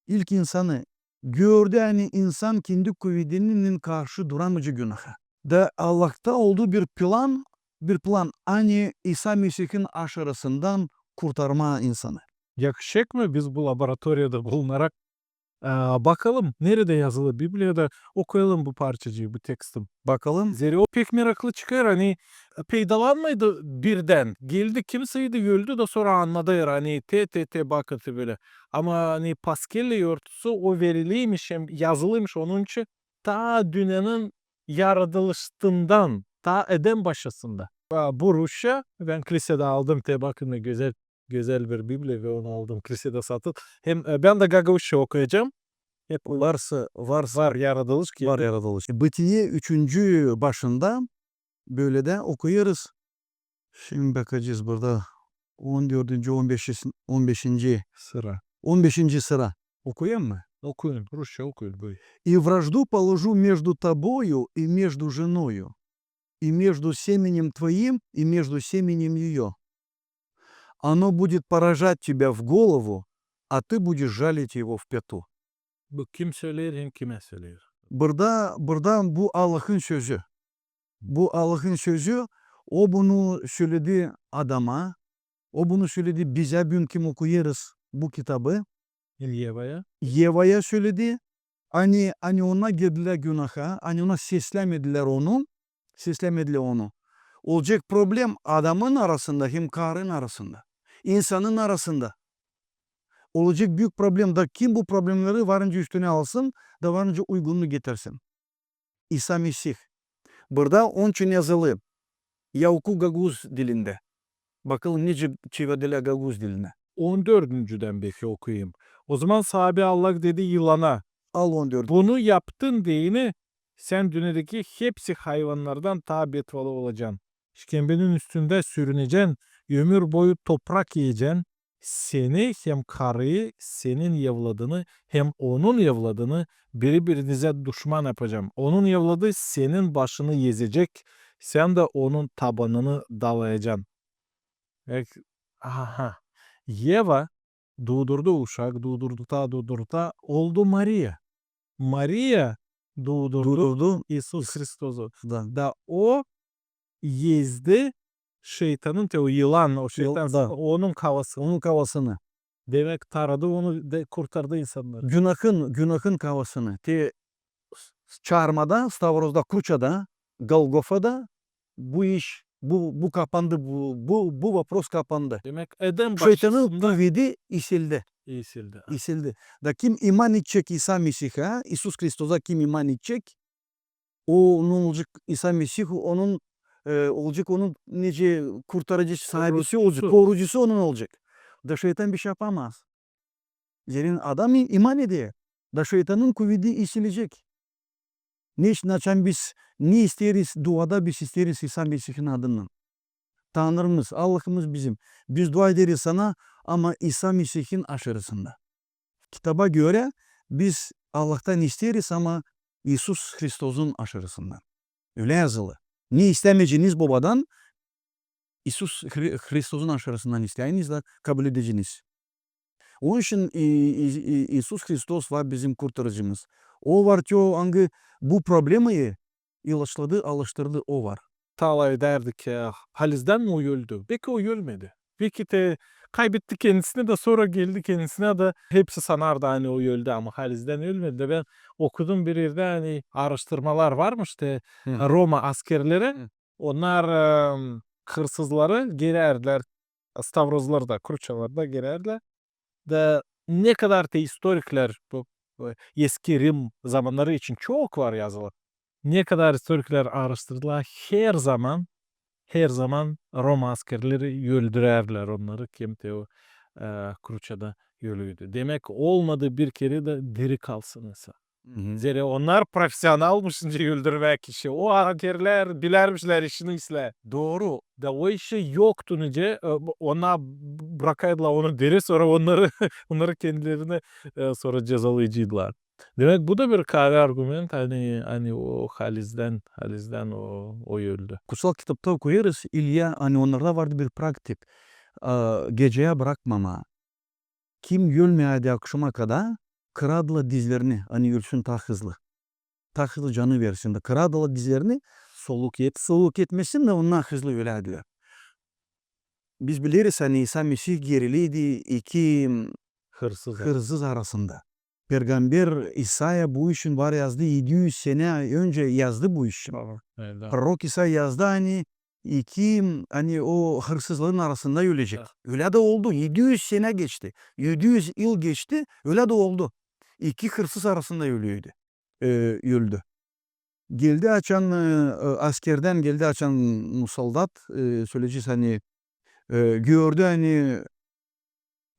İlk insanı. Gördü, ani insan kendi kuvedinän karşı duramayacek günaha. Da Allahta oldu bir plan, bir plan, ani İsa Mesihin aşırısından kurtarmaa insanı. Yakışacek mı biz bu laboratoriyada bulunarak, e, bakalım, neredä yazılı Bibliyada, okuyalım bu parçacıı, bu tekstin. Bakalım. Zerä o pek meraklı çıkêr, ani, e, peydalanmaydı birdän. Geldi, kimseydi, öldü da sora annadı, ani te, te, te, bakın, te bölä. Ama, ani, paskellä örtüsü o veriliymiş hem yazılıymış, onun için ta dünnenin yaradılışından, ta Edem başçasında. A, bu rusça, bän klisedä aldım, te bakın, ne gözäl, gözäl bir Bibliya ve onu aldım klisedä satın. Hem, e, bän dä gagauzça okuyacam. Hep varsa, varsa. Var yaradılış ki. Var yaradılış. Bıtıı üçüncü başında bölä dä okuyêrız. Şindi bakacez burada on dördüncü, on beşinci, on beşinci sıra. On beşinci sıra. Okuyayım mı? Okuyun, rusça okuyun, buyurun. «И вражду положу между тобою и между женою, и между семенем твоим и между семенем её. Оно будет поражать тебя в голову, а ты будешь жалить его в пяту». Bu kim söleer hem kimä söleer? Burada, burada bu Allahın sözü. Bu Allahın sözü, o bunu söledi Adama, o bunu söledi bizä, büün kim okuyêrız bu kitabı. Evaya. Evaya söledi. Ani, ani ona girdilär günaha, ani ona seslämedilär onu, seslämedilär onu. Olacek problem adamın arasında hem karın arasında, insanın arasında. Olacek büük problem, da kim bu problemleri var nicä üstünä alsın, da var nicä uygununu getirsin? İsa Mesih. Burada onun için yazılı, ya oku gagauz dilindä. Bakalım nicä çevirdilär gagauz dilinä. On dördüncüdän beki okuyayım. O zaman Saabi Allah dedi yılana: Al on dört. Bunu yaptın deyni, sän dünnedäki hepsi hayvannardan taa betvalı olacan. İşkembenin üstündä sürünecän, ömür boyu toprak iyecän, seni hem karıyı, senin evladını hem onun evladını biri-birinizä duşman yapacam. Onun evladı senin başını ezecek, sän dä onun tabanını dalayacan. Ek-, aha. Eva duudurdu uşak, duudurdu ta, duudurdu ta, oldu Mariya. Mariya duudurdu, duudurdu İisus Hristozu. Da. Da o ezdi şeytanın, te o yılan, o şeytan, da, onun kafasını. Onun kafasını. Demek, taradı onu, da kurtardı insannarı. Günahın, günahın kafasını. Te çarmıda, Stavrozda, kruçada, Golgofada bu iş, bu, bu kapandı, bu, bu, bu vopros kapandı. Demek, Edem başçasında. Şeytanın kuvedi isildi. İsildi. İsildi. Da kim iman edecek İsa Mesihä, İisus Hristoza kim iman edecek, o, onun olacek, İsa Mesih, onun, e, olacek, onun nicä kurtarıcısı, saabisi olacek, korucusu onun olacek. Da şeytan bişey yapamaz. Zerä adam i-, iman eder. Da şeytanın kuvedi isilecek. Ne iş-, naçin biz ne isteeriz duada, biz isteeriz İsa Mesihin adından. Tanrımız, Allahımız bizim. Biz dua ederiz sana, ama İsa Mesihin aşırısında. Kitaba görä, biz Allahtan isteeriz, ama İisus Hristozun aşırısından. Ölä yazılı. Ne istämeyeceniz Bobadan, İisus Hri-, Hristozun aşırısından istäyiniz da kabul edeceniz. Onun için İ-, İ-, İ-, İisus Hristos var bizim kurtarıcımız. O var ki, o angı bu problemayı ilaçladı, alıştırdı, o var. Talay derdik, e, halizdän mi o öldü? Beki o ölmedi. Beki te kaybetti kendisini da, sora geldi kendisini da, hepsi sanardı, ani o öldü, ama halizdän ölmedi. Da bän okudum bir erdä, ani aaraştırmalar varmış te, Roma askerleri, onnar, e, hırsızları gerärdilär, stavrozlarda, kruçalarda gerärdilär. Da ne kadar te istoriklär, bu, bu eski Rim zamannarı için çok var yazılı. Ne kadar istoriklär aaraştırdılar, herzaman, herzaman Roma askerleri öldürärdilär onnarı, kim te o, e, kruçada ölüydü. Demäk, olmadı bir kerä dä diri kalsın insan. Zerä onnar profesionalmış nicä öldürmäk işi. O askerlär bilärmişlär işini islää. Dooru. Da o işi yoktu nicä, e, onnar b-, brakaydılar onu diri, sora onnarı, onnarı kendilerini, e, sora cezalayaceydılar. Demäk, bu da bir kavi argument, ani, ani o halizdän, halizdän o, o öldü. Kutsal Kitapta okuyêrız, İlya, ani onnarda vardı bir praktik, e, geceyä brakmamaa. Kim ölmeerdi akşama kadar, kırardılar dizlerini, ani ölsün taa hızlı. Taa hızlı canı versin. Da kırardılar dizlerini, soluk et, soluk etmesin da ondan hızlı ölärdilär. Biz bileriz, ani İsa Mesih gerileydi iki hırsız arasında. Pergamber İsaya bu işin var yazdı, edi üz senä öncä yazdı bu işin. Prorok İsaya yazdı, ani iki, ani o hırsızların arasında ölecek. Ölä dä oldu. Edi üz senä geçti. Edi üz yıl geçti. Ölä dä oldu. İki hırsız arasında ölüydü. E, öldü. Geldi açan, e, e, askerdän geldi açan soldat, e, söleyecez, ani, e, gördü, ani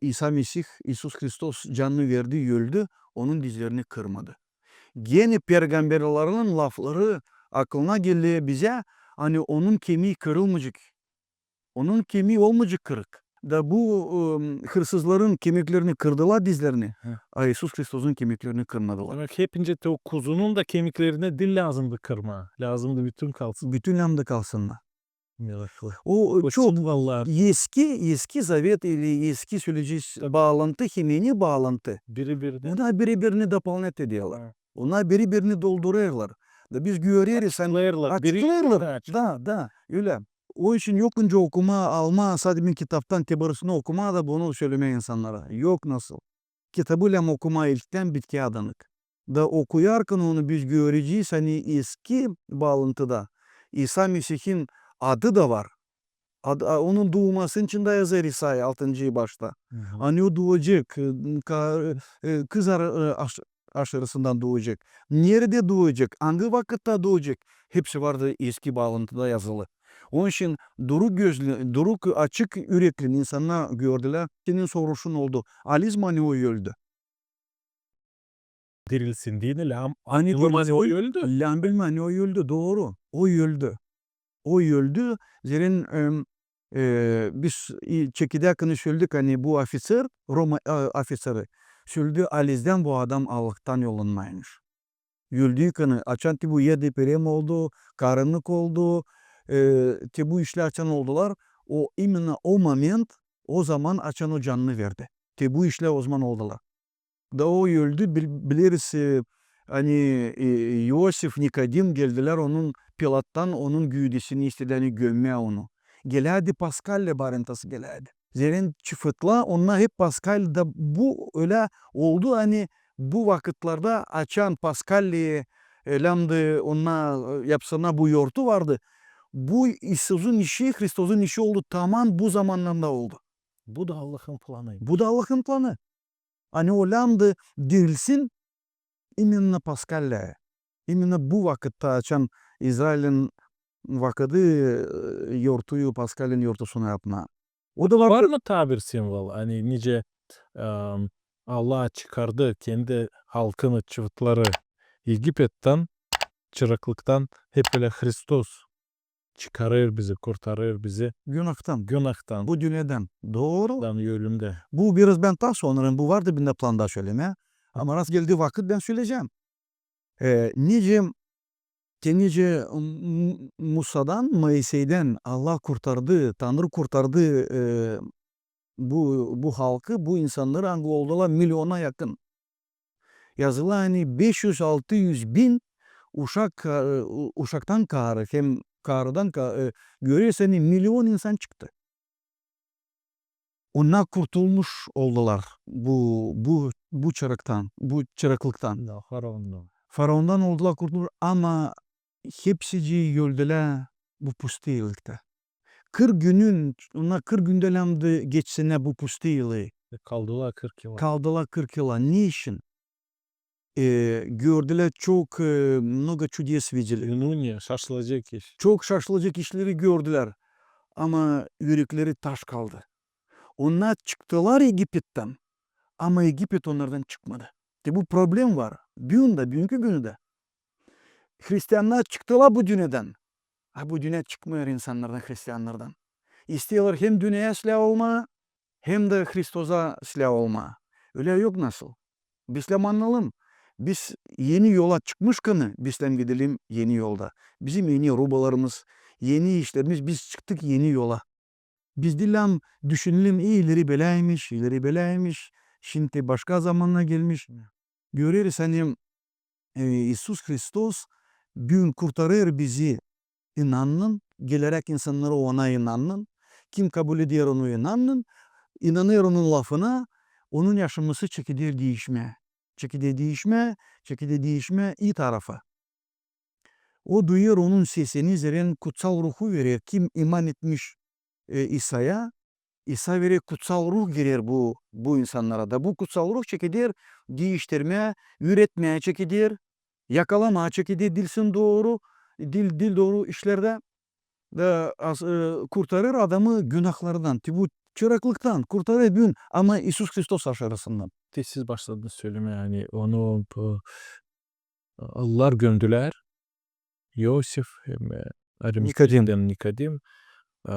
İsa Mesih, İisus Hristos canını verdi, öldü, onun dizlerini kırmadı. Genä pergamberlerin lafları aklına geler bizä, ani onun kemii kırılmayacek. Onun kemii olmayacek kırık. Da bu, ıı, hırsızların kemiklerini kırdılar, dizlerini, a İisus Hristosun kemiklerini kırmadılar. Demäk, hepinci te o kuzunun da kemiklerini diil lääzımdı kırmaa. Lääzımdı bütün kalsın. Bütün lääzımdı kalsınnar. Meraklı. O, e, çok simvollar. Eski, Eski Zavet ili eski, söleyecez, baalantı, hem eni baalantı. Biri-birini. Onnar biri-birini дополнять ederlär. Onnar biri-birini doldurêrlar. Da biz göreriz, ani açıklêêrlar. Da, da, ölä. O için yok nicä okumaa, almaa, sade bir kitaptan te barısını okumaa da bunu sölemää insannara. Yok nasıl. Kitabı lääzım okumaa ilktän bitkiyädanık. Da okuyarkan onu biz görecez, ani eski baalantıda İsa Mesihin adı da var. Ad-, a, onun duumasının içindä yazêr İsaya altıncı başta. Ani o duacek, e, ka-, e, kız ar-, e, aş-, aşırısından duacek. Neredä duacek, angı vakıtta duacek, hepsi vardı eski baalantıda yazılı. Onun için duruk gözlü, duruk, açık ürekli insannar gördülär. Senin soruşun oldu, aliz mi, ani o öldü? Dirilsin deyni lääzım. Ani dirilsin, ani o öldü. Lääzım bilmää, ani o öldü, dooru. O öldü. O öldü. Zerä, em, e, biz, i, çekedäkini söledik, ani bu ofitser, Roma, e, ofitseri, söledi, alizdän bu adam Allahtan yollanmaymış. Öldüykanı, açan te bu yedi perem oldu, karınnık oldu, e, te bu işlär açan oldular, o, именно o moment, o zaman açan o canını verdi. Te bu işlär o zaman oldular. Da o öldü, bil-, bileriz, e, ani, e, İosif, Nikodim geldilär onun Pilattan, onun güüdesini istedilär gömmää onu. Gelärdi Paskal barentası gelärdi. Zerä çıfıtlar, onnar hep Paskal da bu ölä oldu, ani bu vakıtlarda açan Paskal, e, lääzımdı onnar, e, yapsınnar bu yortu vardı. Bu İisusun işi, Hristosun işi oldu, taman bu zamannarda oldu. Bu da Allahın planı. Bu da Allahın planı. Ani o lääzımdı dirilsin, именно Paskal. Именно bu vakıtta, açan İzrailin vakıdı, e, yortuyu, Paskalin yortusunu yapmaa. O da var. Var mı taa bir simvol? Ani nicä, e, Allah çıkardı kendi halkını, çıfıtları Egipettan, çıraklıktan, hep ölä Hristos çıkarêr bizi, kurtarêr bizi. Günahtan. Günahtan. Bu dünnedän. Dooru. Dan ölümdän. Bu biraz bän taa sonnarım, bu vardı bendä planda sölemää. Ama rast geldi vakıt, bän söleyecäm. E, nicä, te nicä M-, M-, Musadan, Moiseydän Allah kurtardı, Tanrı kurtardı, e, bu, bu halkı, bu insannarı, angı oldular miliona yakın. Yazılı, ani beş üz, altı üz bin uşak, e, u-, uşaktan kaarı, hem kaarıdan ka-, e, görersin, ani milion insan çıktı. Onnar kurtulmuş oldular bu, bu, bu çırıktan, bu çırıklıktan. Da, faraondan. Faraondan oldular kurtulmuş, ama hepsicii öldülär bu pustiyalıkta. Kırk günün, onnar kırk gündän läämdi geçsinnär bu pustiyalıı. E, kaldılar kırk yıla. Kaldılar kırk yıla. Ne için? E, gördülär çok, e, много чудес видели. Şaşılacek iş. Çok şaşılacek işleri gördülär. Ama ürekleri taş kaldı. Onnar çıktılar Egipettan, ama Egipet onnardan çıkmadı. Te bu problem var. Büün dä, büünkü günü dä. Hristiannar çıktılar bu dünnedän. A bu dünnä çıkmêêr insannardan, hristiannardan. İsteerlär hem dünneyä islää olmaa, hem dä Hristosa islää olmaa. Ölä yok nasıl. Bislää annayalım. Biz eni yola çıkmışkana, bislää gidelim eni yolda. Bizim eni rubalarımız, eni işlerimiz, biz çıktık eni yola. Biz diil lääm düşünelim, e, ileri bölä imiş, ileri bölä imiş, şindi başka zamannar gelmiş. Göreriz, ani, e, İisus Hristos büün kurtarêr bizi inannan, geleräk insannarı ona inannan, kim kabul eder onu inannan, inanêr onun lafına, onun yaşaması çekeder diişmää. Çekeder diişmää, çekeder diişmää i tarafa. O duyêr onun sesini, zerä Kutsal Ruhu verer, kim iman etmiş, e, İsaya, İsa verer, Kutsal Ruh girer bu, bu insannara da. Bu Kutsal Ruh çekeder diiştirmää, üüretmää çekeder, yakalamaa çekeder dilsin dooru, dil, dil dooru işlerdä. Da az, e, kurtarêr adamı günahlarından, te bu çırıklıktan kurtarêr büün, ama İisus Hristos aşırısından. Te siz başladınız sölemää, ani onu bu, e, aldılar, gömdülär. İosif hem, e, Arimateadan Nikodim, e,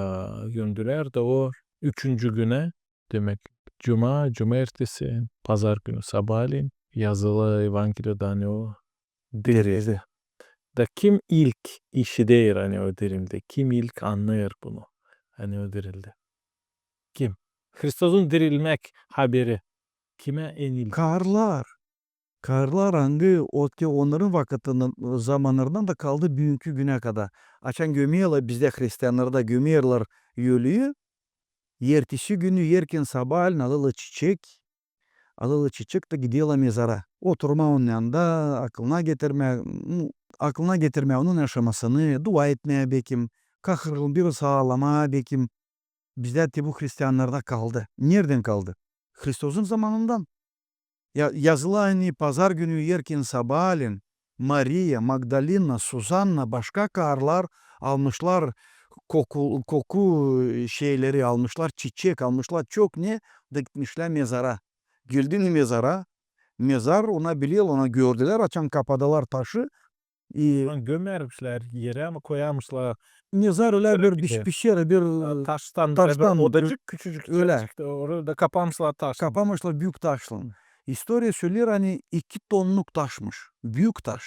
gömdülär da o üçüncü günä, demäk, cuma, cumaertesi, pazar günü sabaalän yazılı Evangeliyada, ani o dirildi. Da kim ilk işider, ani o dirildi? Kim ilk annêêr bunu, ani o dirildi? Kim? Hristosun dirilmäk haberi kimä en ilk? Kaarlar. Kaarlar, angı o te onnarın vakıtından, zamannarından da kaldı büünkü günä kadar. Açan gömerlär, bizdä hristiannarda gömerlär ölüyü, ertesi günü erken sabaalän alêrlar çiçek, alêrlar çiçek da giderlär mezara. Oturmaa onun yanında, aklına getirmää, m, aklına getirmää onun yaşamasını, dua etmää bekim, kahırıl, biraz aalamaa bekim. Bizdä te bu hristiannarda kaldı. Neredän kaldı? Hristosun zamanından. Ya, yazılı, ani pazar günü erken sabaalän Mariya Magdalina, Suzanna, başka kaarlar almışlar koku, koku, e, şeyleri almışlar, çiçek almışlar, çok ne, da gitmişlär mezara. Geldi mezara, mezar, ona bilä, ona gördülär, açan kapadılar taşı, e, gömermişlär erä mi koyarmışlar? Mezar ölä bir pişerä, bir, e, taştan, taştan, bir odacık küçücük ölä. Çıktı, orayı da kapamışlar taştan. Kapamışlar büük taşlan. İstoriya söleer, ani iki tonnuk taşmış. Büük taş.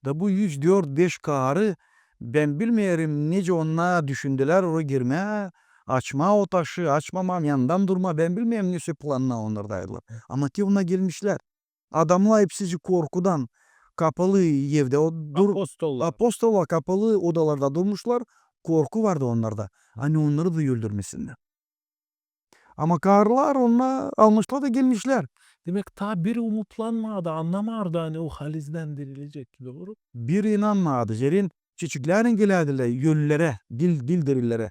Da bu üç, dört, beş kaarı, bän bilmeerim, necä onnar düşündülär orayı girmää, açmaa o taşı, açmamaa, yanından durmaa, bän bilmeerim, ne söz planına onnardaydılar. Ama te onnar gelmişlär. Adamnar hepsicii korkudan kapalı evdä o dur-, apostollar, apostollar kapalı odalarda durmuşlar, korku vardı onnarda. Ani onnarı da öldürmesinnär. Ama kaarlar onnar almışlar da gelmişlär. Demäk, taa biri umutlanmadı, annamardı, ani o halizdän dirilecek, dooru? Biri inanmadı, zerä çiçeklärlän gelärdilär ölülerä, diil, diil dirilerä.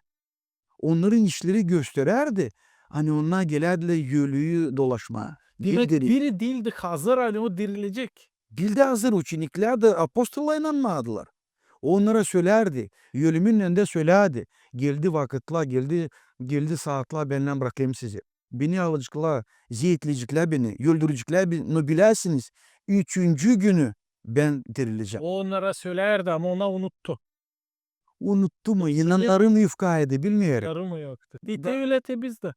Onnarın işleri gösterärdi, ani onnar gelärdilär ölüyü dolaşmaa. Demäk, biri diildi hazır, ani o dirilecek. Diildi hazır, uçeniklär dä, apostollar inanmadılar. Onnara sölärdi, ölümün önündä sölärdi: geldi vakıtlar, geldi, geldi saatlar, bän brakêrım sizi. Beni alaceklar, zeetleyeceklär beni, öldüreceklär beni, no biläsiniz, üçüncü günü bän dirilecäm. O onnara sölärdi, ama onnar unuttu. Unuttu mu? İnannarı mı yufka edi, bilmeerim. İnannarı mı yoktu. Da te ölä te bizdä.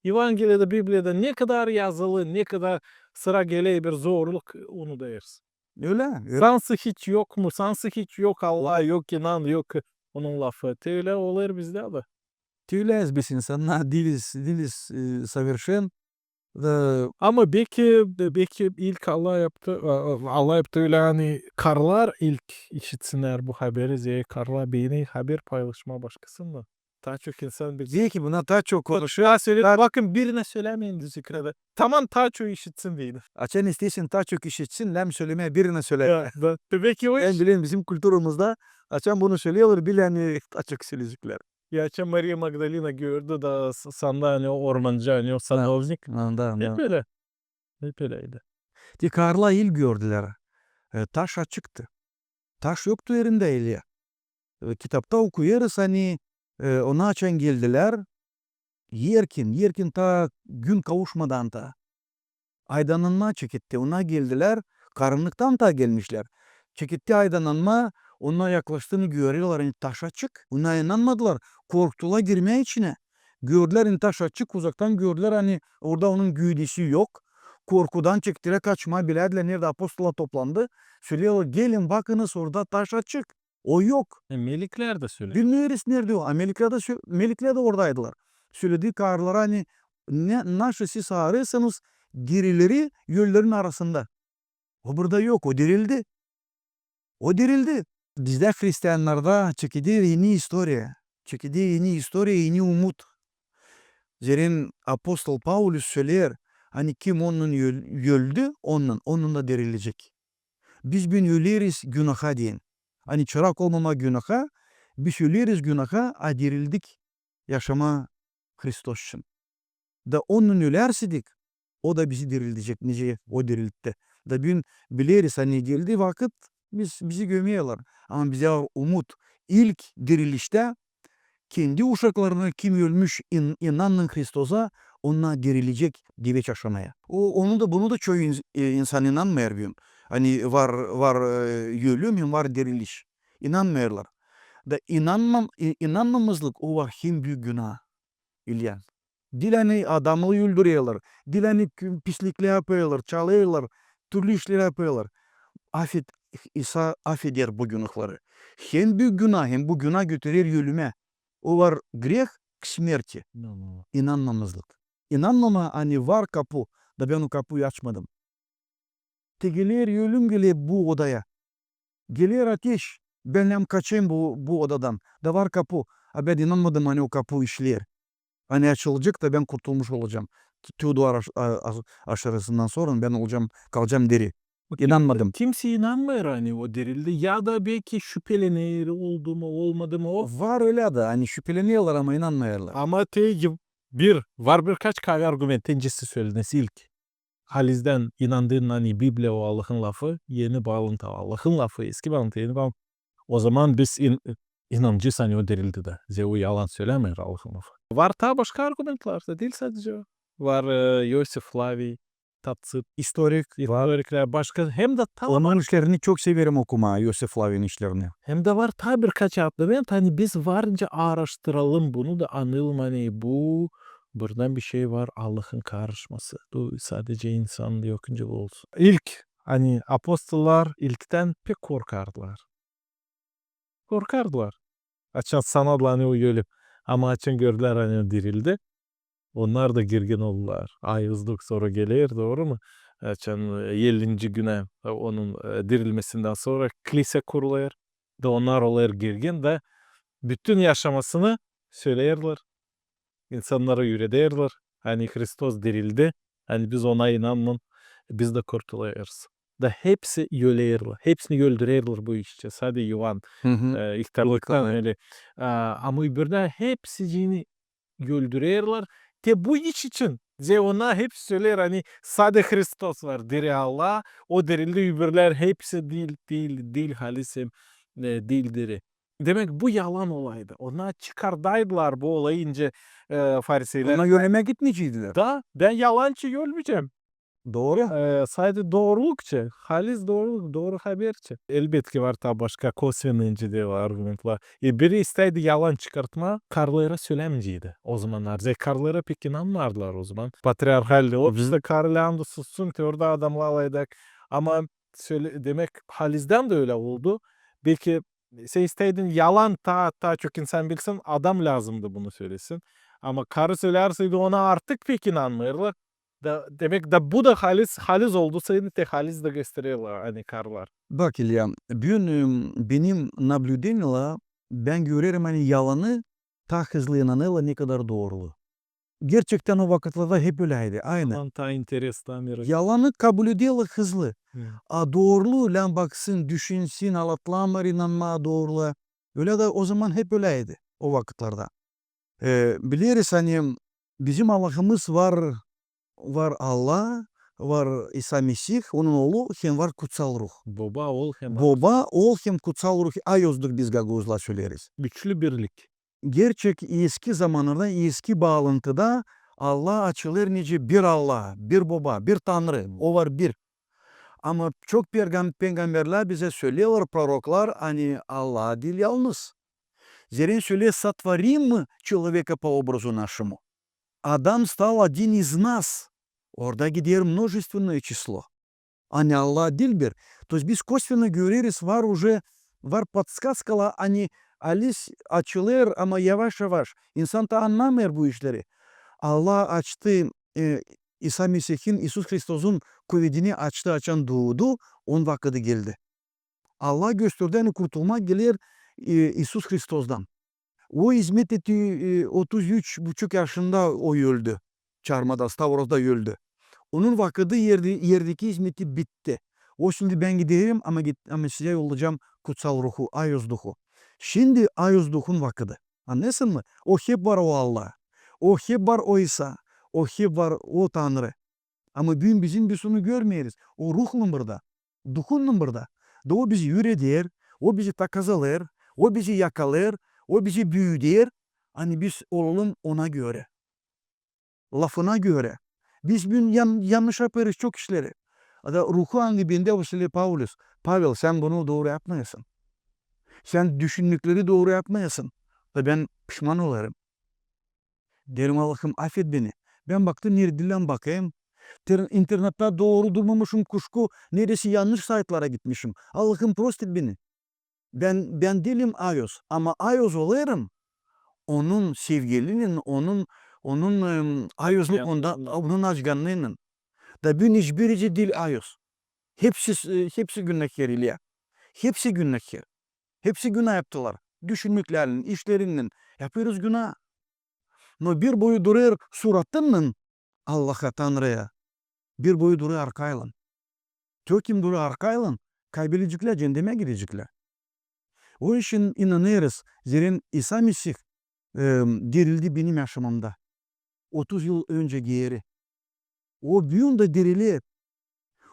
Evangeliyada, Bibliyada ne kadar yazılı, ne kadar sıra geler bir zorluk, unudêrız. Ölä, ölä. Sansı hiç yok mu? Sansı hiç yok Allah, yok inan, yok onun lafı. Te ölä olêr bizdä dä. Ölä biz insannar diiliz, diiliz, e, совершен. Da, ama beki, beki ilk Allah yaptı, a, a, Allah yaptı ölä, ani karılar ilk işitsinnär bu haberi, zerä karılar beener haber paylaşmaa başkasınnan. Taa çok insan bilecek. Beki buna taa çok konuşêr. Taa söleer, bakın, birinä sölämeyin düzükrede. Tamam, taa çok işitsin deyni. Açan isteersin taa çok işitsin, lääzım sölemää, birinä sölä. Ya, da, beki o iş. Bän bilerim, bizim kulturamızda açan bunu söleerlär, bilä, ani taa çok söleyeceklär. Ya, açan Mariya Magdalena gördü da s-, sandı, ani o ormancı, ani o sadovnik. Hep ölä. Hep ölä idi. Te karılar ilk gördülär. E, taş açıktı. Taş yoktu erindä ölä. E, kitapta okuyêrız, ani, e, ona açan geldilär, erkin, erkin taa gün kavuşmadan taa. Aydannanmaa çeketti, ona geldilär, karannıktan taa gelmişlär. Çeketti aydannanmaa, onnar yaklaştı, görerlär, ani taş açık. Ona inanmadılar, korktular girmää içinä. Gördülär, ani taş açık, uzaktan gördülär, ani orada onun gövdesi yok. Korkudan çektilär kaçmaa, bilärdilär, neredä apostollar toplandı. Söleerlär, gelin, bakınız, orada taş açık. O yok. E, meleklär dä söledi. Bilmeeriz, neredä o. A meleklär dä sö-, meleklär dä oradaydılar. Söledi karılara, ani ne, naşı siz arêêrsınız dirileri ölülerin arasında. O burada yok, o dirildi. O dirildi. Bizdä, hristiannarda, çekeder eni istoriya. Çekeder eni istoriya, eni umut. Zerä apostol Paulus söleer, ani kim onunnan öl-, öldü, onunnan, onunnan da dirilecek. Biz büün öleriz günaha deyni. Ani çırak olmamaa günaha, biz öleriz günaha, a dirildik yaşamaa Hristos için. Da onunnan ölärseydik, o da bizi dirildecek, nicä o diriltti. Da büün bileriz, ani geldi vakıt, biz, bizi gömerlär. Ama bizdä var umut. İlk diriliştä kendi uşaklarını, kim ölmüş, in-, inannan Hristosa, onnar dirilecek diveç aşamaya. O, onu da, bunu da çoyu ins-, e, insan inanmêêr büün. Ani var, var, e, ölüm hem var diriliş. İnanmêêrlar. Da inanmam-, i-, inanmamazlık, o var hem büük günah. İlän. Diil ani adamı öldürerlär, diil ani kü-, pisliklär yapêrlar, çalêrlar, türlü işlär yapêrlar. Afet-, İsa afeder bu günahları. Hem büük günah, hem bu günah götürer ölümä. O var грех к смерти. İnanmamazlık. İnanmamaa, ani var kapu, da bän o kapuyu açmadım. Te geler ölüm, geler bu odaya. Geler ateş, bän lääzım kaçayım bu, bu odadan. Da var kapu, a bän inanmadım, ani o kapu işleer. Ani açılacek da bän kurtulmuş olacam. Te o duvar aş-, a-, a-, aşırısından sora bän olacam, kalacam diri. İnanmadım. Kimsey inanmêêr, ani o dirildi. Ya da beki şüpelener, oldu mu, olmadı mı o. Var ölä dä, ani şüpelenerlär, ama inanmêêrlar. Ama te bir, var birkaç kavi argument, nicä sölediniz ilk. Halizdän inandın, ani Bibliya o Allahın lafı, eni baalantılı Allahın lafı, eski baalantılı, eni baalantılı. O zaman biz in-, inanacez, ani o dirildi dä. Zerä o yalan sölämeer Allahın lafı. Var taa başka argumentlar da, diil sadecä o. Var, e, İosif Flaviy, Tatsit, istorik, istoriklär başka, hem dä taa... Onların işlerini çok severim okumaa, İosif Flaviy'in işlerini. Hem dä var taa birkaç argument, ani biz varınca aaraştıralım bunu da analım, ani bu, buradan bir şey var, Allahın karışması. Bu sadecä insan yok, nicä bu olsun. İlk, ani apostollar ilktän pek korkardılar. Korkardılar. Açan sanadılar, ani o ölü. Ama açan gördülär, ani o dirildi, onnar da girgin oldular. Ayızlık sora geler, dooru mu? Açan, e, ellinci günä, e, onun, e, dirilmesindän sora klisə kurulêr. Da onnar olêr girgin da bütün yaşamasını söleerlär. İnsannara üürederlär, ani Hristos dirildi, ani biz ona inanın, biz dä kurtulêrız. Da hepsi ölerlär, hepsini öldürerlär bu iş için. Sade İovan, e, ihtarlıktan ölä. A, ama öbürlär hepsicini öldürerlär. Te bu iş için, zerä onnar hepsi söleer, ani sade Hristos var, diri Allah, o dirildi, öbürlär hepsi diil, diil, diil, halis hem, e, diil diri. Demek, bu yalan olaydı. Onnar çıkardaydılar bu olayı nicä, e, fariseylär. Onnar ölmää gitmeyeceydiler. Da, bän yalançı ölmeyecäm. Dooru. E, sade dooruluk için, halis dooruluk, dooru haber için. Elbetki, var taa başka косвенный nicä dä var argumentlar. E, biri isteydi yalan çıkartmaa, karılara sölämeyeceydi o zamannar. Zerä karılara pek inanmardılar o zaman. Patriarhalli, o bizde karı lääzım sussun, te orada adamnar alaydak. Ama sölä-, demek, halizdän dä ölä oldu. Beki Sän isteerdin yalan taa, taa çok insan bilsin, adam lääzımdı bunu sölesin. Ama karı söleerseydi, ona artık pek inanmêêrlar. Da, demäk, da bu da haliz, haliz oldu, seni te haliz da göstererlär, ani karılar. Bak, İlya, büün, em, benim наблюдениемнär, bän görerim, ani yalanı taa hızlı inanêrlar, nekadar doorulu. Gerçektän o vakıtlarda hep öläydi, aynı. Yalan taa interesnä, taa mera- Yalanı kabul ederlär hızlı. Hı. A doorulu, lääm baksın, düşünsün, alatlamêêr inanmaa doorulu. Ölä da ozaman hep öläydi o vakıtlarda. E, bileriz, ani bizim Allahımız var, var Allah, var İsa Mesih, onun Oolu, hem var Kutsal Ruh. Boba, Ool hem Boba, Ool hem Kutsal Ruh, ayozduk biz gagauzlar söleriz. Güçlü birlik. Gerçek eski zamanlarda, eski baalıntıda Allah açılêr nicä bir Allah, bir Boba, bir Tanrı, o var bir. Ama çok pergam-, peygamberlär bizä söleerlär, proroklar, ani Allah diil yalnız. Zerä söleer: сотворим человека по образу нашему. Адам стал один из нас. Orada gider множественное число. Ani Allah diil bir. То есть biz косвенно göreriz, var уже, var подсказкалар, ani haliz açılêr, ama yavaş-yavaş. İnsan taa annamêêr bu işleri. Allah açtı, e, İsa Mesihin, İisus Hristosun kuvedini açtı, açan duudu, onun vakıdı geldi. Allah gösterdi, ani kurtulmak geler, e, İisus Hristostan. O izmet etti, e, otuz üç buçuk yaşında o öldü. Çarmıhada, Stavros'ta öldü. Onun vakıdı, erdi-, erdeki izmeti bitti. O şindi: bän giderim, ama git-, ama sizä yollayacam Kutsal Ruhu, ayoz Duhu. Şindi ayoz Duhun vakıdı. Annêêrsın mı? O hep var o Allah. O hep var o İsa. O hep var o Tanrı. Ama büün biz, biz onu görmeeriz. O Ruhlan burada, Duhunnan burada. Da o bizi üüreder, o bizi takazalêêr, o bizi yakalêêr, o bizi büüder, ani biz olalım ona görä, lafına görä. Biz büün yan-, yannış yapêrız çok işleri. Da Ruhu angı bendä, o söleer: Paulus, Pavel, sän bunu dooru yapmêêrsın. Sän düşünmekleri dooru yapmêêrsın. Da bän pişman olêrım. Deerim: Allahım, afet beni. Bän baktım, neredä lääm bakayım. Ter-, internettä dooru durmamışım, kuşku, neredä yannış saytlara gitmişim. Allahım, prost et beni. Bän, bän diilim ayoz, ama ayoz olêrım onun sevgilinin, onun, onun, em, ayozluk onda, onun açgannıınnan. Da büün hiçbirisi diil ayoz. Hepsi, e, hepsi günahkär, İlya. Hepsi günahkär. Hepsi günah yaptılar. Düşünmeklerinnän, işlerinnän. Yapêrız günah. No bir boyu durêr suratınnan Allaha, Tanrıya, bir boyu durêr arkaylan. Te kim durêr arkaylan, kaybedeceklär, ceendemä gideceklär. O için inanêrız, zerä İsa Mesih, e, dirildi benim yaşamamda. Otuz yıl öncä geeri. O büün dä diriler.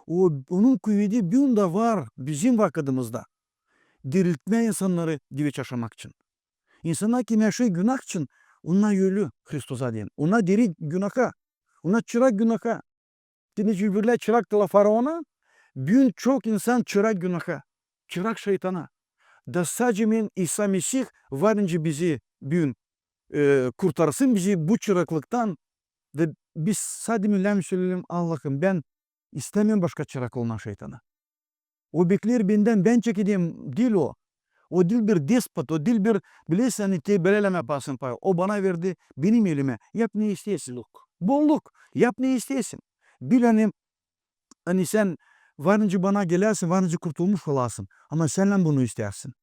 O, onun kuvedi büün dä var bizim vakıdımızda. Diriltmää insannarı diveç yaşamak için. İnsannar, kim yaşêêr günah için, onnar ölü Hristosa deyni. Onnar diri günaha. Onnar çırak günaha. Te nicä öbürlär çıraktılar faraona, büün çok insan çırak günaha, çırak şeytana. Da sadecä İsa Mesih var nicä bizi büün, e, kurtarsın bizi bu çıraklıktan. Da biz sadecä lääm söleyelim: Allahım, bän istämeerim başka çırak olmaa şeytana. O bekleer bendän, bän çekedäm, diil o. O diil bir despot, o diil bir, bilersin, ani te bölä lääm yapasın, Pavel. O bana verdi, benim elimä. Yap ne isteersin. Bolluk. Bolluk. Yap ne isteersin. Bil, ani, ani sän var nicä bana gelersin, var nicä kurtulmuş olasın. Ama sän lääm bunu isteersin.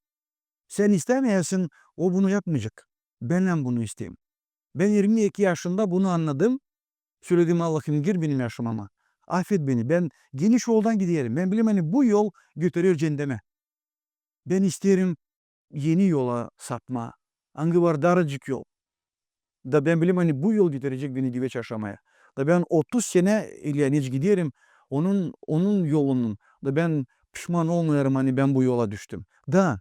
Sän istämeersin, o bunu yapmayacek. Bän lääm bunu isteerim. Bän irmi eki yaşında bunu annadım. Söledim: Allahım, gir benim yaşamama. Afet beni. Bän geniş yoldan giderim. Bän bilerim, ani bu yol götürer ceendemä. Bän isteerim eni yola sapmaa. Angı var daracık yol. Da bän bilerim, ani bu yol götürecek beni diveç yaşamaya. Da bän otuz senä, İlya, neçin giderim onun, onun yolundan. Da bän pişman olmêêrım, ani bän bu yola düştüm. Da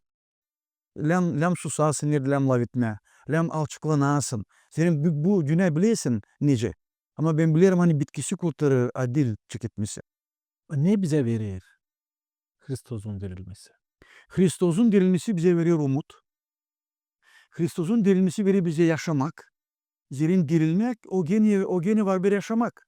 lääm, lääm susasın, neredä lääm lafetmää, lääm alçaklanasın. Senin bu, bu günah bilersin nicä. Ama bän bilerim, ani bitkisi kurtarêr, a diil çeketmesi. Ne bizä verer Hristosun dirilmesi? Hristosun dirilmesi bizä verer umut. Hristosun dirilmesi verer bizä yaşamak. Zerä dirilmäk, o genä, o genä var bir yaşamak.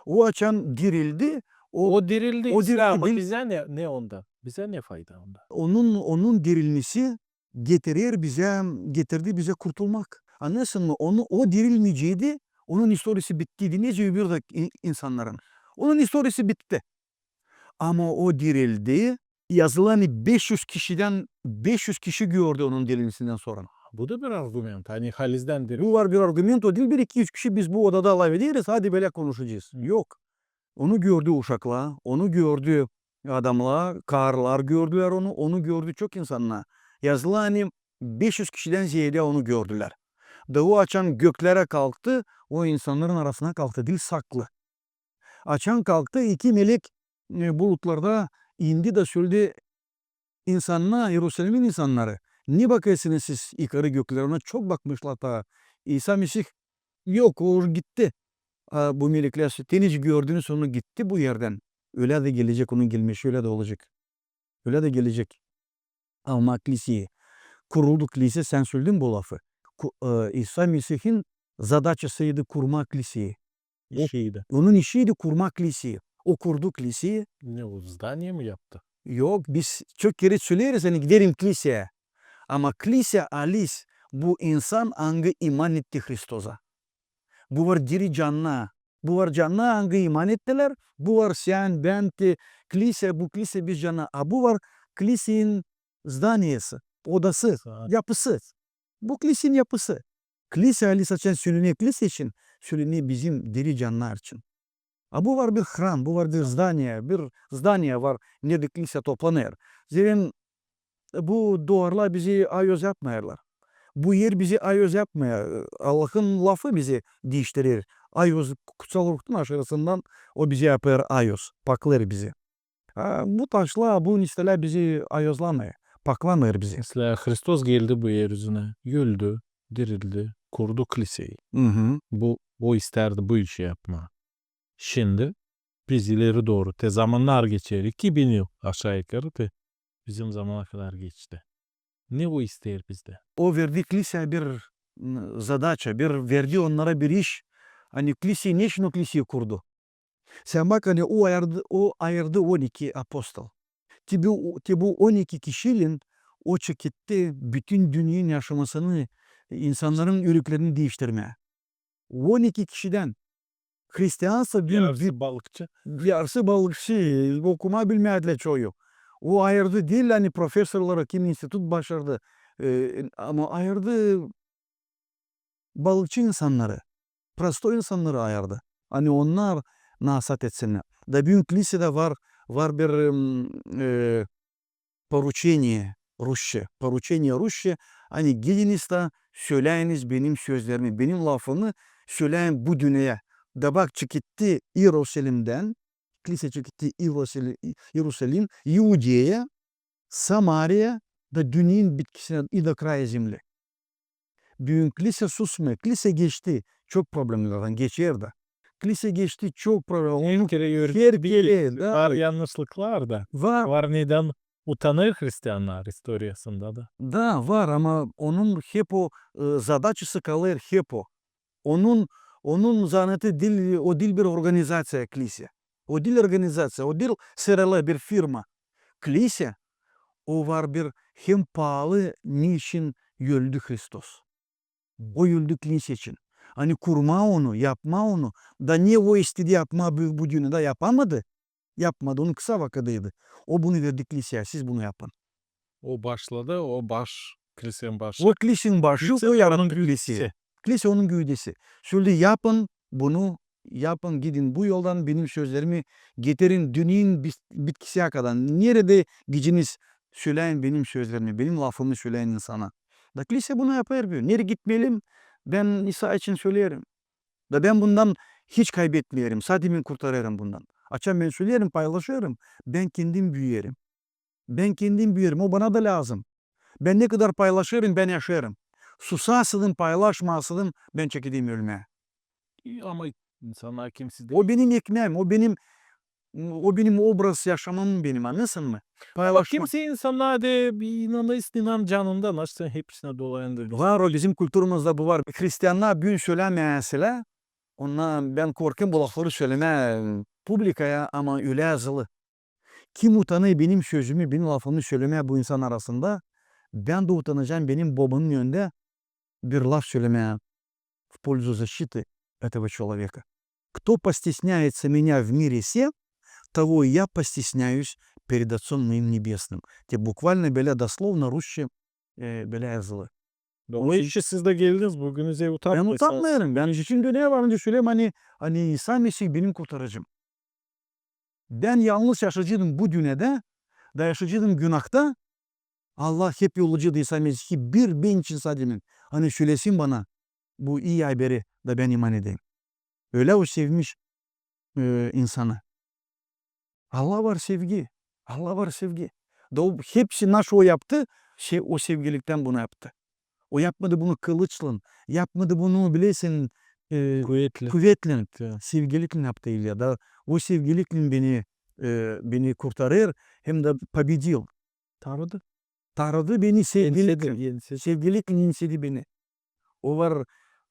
O açan dirildi, o, o dirildi, o dirildi, ama bil- bizä ne, ne onda? Bizä ne fayda onda? Onun, onun dirilmesi getirer bizä, getirdi bizä kurtulmak. Annêêrsın mı? Onu, o dirilmeyeceydi, onun istoriyası bittiydi. Nicä öbür dä in-, insannarın. Onun istoriyası bitti. Ama o dirildi. Yazılı, ani beş üz kişidän, beş üz kişi gördü onun dirilmesindän sora. Bu da bir argument. Ani halizdän diri. Bu var bir argument, o diil bir iki üz kişi biz bu odada lafederiz, hadi bölä konuşacez. Yok. Onu gördü uşaklar, onu gördü adamnar, karılar gördülär onu, onu gördü çok insannar. Yazılı, ani beş üz kişidän zeedä onu gördülär. Da o açan göklerä kalktı, o insannarın arasına kalktı, diil saklı. Açan kalktı, iki melek, e, bulutlarda indi da söledi insannara, İerusalimin insannarı: "Ne bakêrsınız siz yukarı göklerä?" Ona çok bakmışlar ta. İsa Mesih: "Yok, o gitti." A bu meleklär söledi: "Nicä gördünüz, onu gitti bu erdän. Ölä dä gelecek, onun gelmesi ölä dä olacek. Ölä dä gelecek." Almaa kliseyä. Kuruldu kliseyä, sän söledin bu lafı. Ku-, e, İsa Mesihin zadaçasıydı kurmaa kliseyä. O, işiydi. Onun işiydi kurmaa kliseyä. O kurdu kliseyä. Ne, o zdaniye mi yaptı? Yok, biz çok kerä söleriz, ani giderim kliseyä. Ama kliseyä, alis, bu insan, angı iman etti Hristosa. Bu var diri cannar. Bu var cannar, angı iman ettilär. Bu var sän, bän, te, kliseyä, bu kliseyä biz cannar. A bu var kliseyin zdaniyası, odası, yapısı. Bu kliseyin yapısı. Kliseyä, alis, açan sölenä kliseyä için, sölenä bizim diri cannar için. A bu var bir hram, bu var bir zdaniye, bir zdaniye var, neredä kliseyä toplanêr. Zerä bu duvarlar bizi ayoz yapmêêrlar. Bu er bizi ayoz yapmêêr. Allahın lafı bizi diiştirer. Ayoz, kutsal ruhtan aşırısından o bizi yapêr ayoz, paklêêr bizi. A bu taşlar, bu nistelär bizi ayozlamêêr, paklamêêr bizi. Mesela Hristos geldi bu er üzünä, öldü, dirildi, kurdu kliseyi. Bu, o istärdi bu işi yapmaa. Şindi biz ileri dooru, te zamannar geçer, iki bin yıl aşaa-yukarı, te bizim zamana kadar geçti. Ne o isteer bizdä? O verdi kliseyä bir, m, zadaça, bir, verdi onnara bir iş. Ani kliseyi, neçin o kliseyi kurdu? Sän bak, ani o ayırdı, o ayırdı on iki apostol. Te bu, te bu on iki kişiylän o çeketti bütün dünneyin yaşamasını, insannarın üreklerini diiştirmää. On iki kişidän. Hristiansa bir, yarısı bir balıkçı. Yarısı balıkçı, okumaa bilmärdilär çoyu. O ayırdı diil, ani profesorları, kim institut başardı, e, ama ayırdı balıkçı insannarı, prostoy insannarı ayırdı. Ani onnar nasaat etsinnär. Da büün klisedä var, var bir, m, e, poruçeniye, rusça, poruçeniye rusça, ani gidiniz da söläyiniz benim sözlerimi, benim lafımı söläyin bu dünneyä. Da bak, çeketti İerusalimdän, klise çeketti İerusali-, İerusalim, İudeya, Samariya, da dünneyin bitkisinä, i do kraya zemli. Büün klise susmêêr, klise geçti çok problemlerdan, geçer dä. Klise geçti çok problem. Her kerä, da. Var yannışlıklar da. Var. Var nedän utanêr hristiannar istoriyasında da. Da, var, ama onun hep o, e, zadaçası kalêr hep o. Onun, onun zaneti diil, o diil bir organizaţiya, klise. O diil organizaţiya, o diil S R L, bir firma. Klise, o var bir hem paalı, neçin öldü Hristos. O öldü klise için. Ani kurmaa onu, yapmaa onu, da ne o istedi yapmaa bu, bu dünnedä, yapamadı. Yapmadı, onun kısa vakıdıydı. O bunu verdi kliseyä, siz bunu yapın. O başladı, o baş, klisenin başı. O klisenin başı, o yarattı kliseyi. Klise onun güüdesi. Söledi: yapın bunu, yapın, gidin bu yoldan, benim sözlerimi getirin dünneyin bit-, bitkisiyä kadar. Neredä gidiniz, söläyin benim sözlerimi, benim lafımı söläyin insana. Da klise bunu yapêr büün. Neredä gitmeliyim, bän İsa için söleerim. Da bän bundan hiç kaybetmeerim, sade bän kurtarêrım bundan. Açan bän söleerim, paylaşêrım, bän kendim büüyerim. Bän kendim büüyerim, o bana da lääzım. Bän ne kadar paylaşêrım, bän yaşêêrım. Susasaydım, paylaşmasaydım, bän çekederim ölmää. İ, ama insannar kimsey... O benim ekmeem, o benim, o benim obraz yaşamam benim, annêêrsın mı? Ama paylaşmak. Kimsey insannar da inanêrsın, inan canından, açsın hepsinä dolayında. Var o, bizim kulturamızda bu var. Hristiannar büün sölämeseler, onnar, bän korkêrım bu lafları sölemää publikaya, ama ölä yazılı. Kim utanêr benim sözümü, benim lafımı sölemää bu insan arasında, bän dä utanacam benim Bobamın önündä bir laf sölemää в пользу защиты этого человека. Кто постесняется меня в мире сем, того и я постесняюсь перед Отцом моим Небесным. Te буквально bölä, дословно, rusça, e, bölä yazılı. Onun için siz dä geldiniz, büün siz utanmêêrsınız. Bän utanmêêrım. Bän için dönär var önce söleyim, ani, ani İsa Mesih benim kurtarıcım. Bän yalnız yaşayaceydım bu dünnedä, da yaşayaceydım günahta. Allah hep yollaceydı İsa Mesihä bir bän için sade, ani sölesin bana bu ii haberi, da bän iman edeyim. Ölä o sevmiş, e, insanı. Allah var sevgi. Allah var sevgi. Da o hepsi naşey o yaptı, se-, o sevgiliktän bunu yaptı. O yapmadı bunu kılıçlan, yapmadı bunu, bilersin, e, kuvetlän. Kuvetlän. Sevgiliklän yaptı İlya. Da o sevgiliklän beni, e, beni kurtarêr, hem dä победил. Tanrıdı. Tanrıdı beni sevgiliklän. Ensedi, ensedi. Sevgiliklän ensedi beni. O var,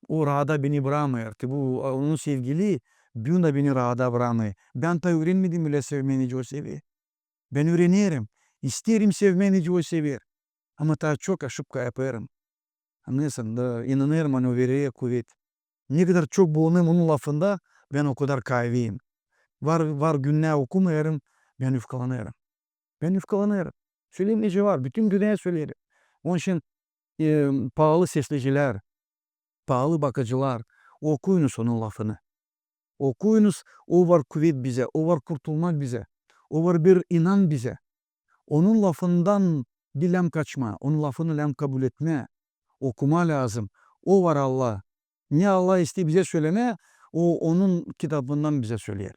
o raada beni brakmêêr. Te bu, onun sevgili, büün dä beni raada brakmêêr. Bän taa üürenmedim ölä sevmää, nicä o sever. Bän üürenerim. İsteerim sevmää, nicä o sever. Ama taa çok aşıpka yapêrım. Annêêrsın, da inanêrım, ani o verer kuvet. Ne kadar çok bulunêrım onun lafında, bän o kadar kaybêrım. Var, var günnär okumêêrım, bän ufkalanêrım. Bän ufkalanêrım. Söleyim nicä var, bütün dünneyä söleerim. Onun için, e, paalı seslecilär, paalı bakıcılar, okuyunuz onun lafını. Okuyunuz, o var kuvet bizä, o var kurtulmak bizä, o var bir inan bizä. Onun lafından diil lääzım kaçmaa, onun lafını lääzım kabul etmää, okumaa lääzım. O var Allah. Ne Allah isteer bizä sölemää, o onun kitabından bizä söleer.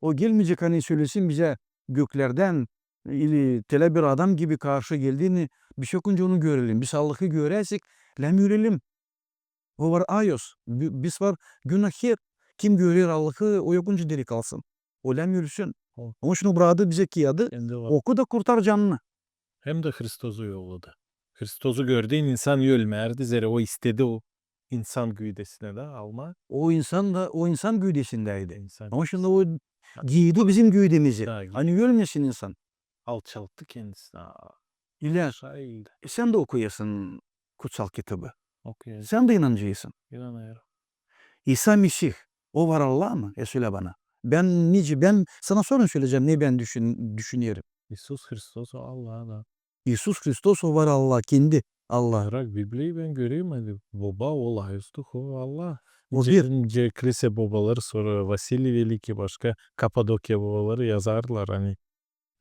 O gelmeyecek, ani sölesin bizä göklerdän, ili telä bir adam gibi karşı geldiini, biz yok önce onu görelim. Biz Allahı görärsek, lääzım ölelim. O var Ayos, bi-, biz var günahkär. Kim görer Allahı, o yok önce diri kalsın. O lääzım ölsün. Onun için o braktı bizä kiyadı, oku da kurtar canını. Hem dä Hristosu yolladı. Hristosu gördüü insan ölmärdi, zerä o istedi o insan güüdesinä dä almaa. O insan da, o insan güüdesindäydi. İnsan. Onun için o giiydi bizim güüdemizi. Ani ölmesin insan. Alçalttı kendisinä. İlä, e, sän dä okuyêrsın Kutsal Kitabı. Okuyêrım. Sän dä inanacêrsın. İnanêrım. İsa Mesih, o var Allah mı? E, sölä bana. Bän nicä, bän sana sora söleyecäm, ne bän düşün-, düşünerim. İisus Hristos o Allah da. İisus Hristos o var Allah, kendi Allah. Brak Bibliyayı bän görerim, ani Boba, Ool, Ayos Duh, o Allah. O bir. Nicä, nicä kiliseä bobaları, sora Vasiliy Velikiy, başka Kapadokiya bobaları yazardılar, ani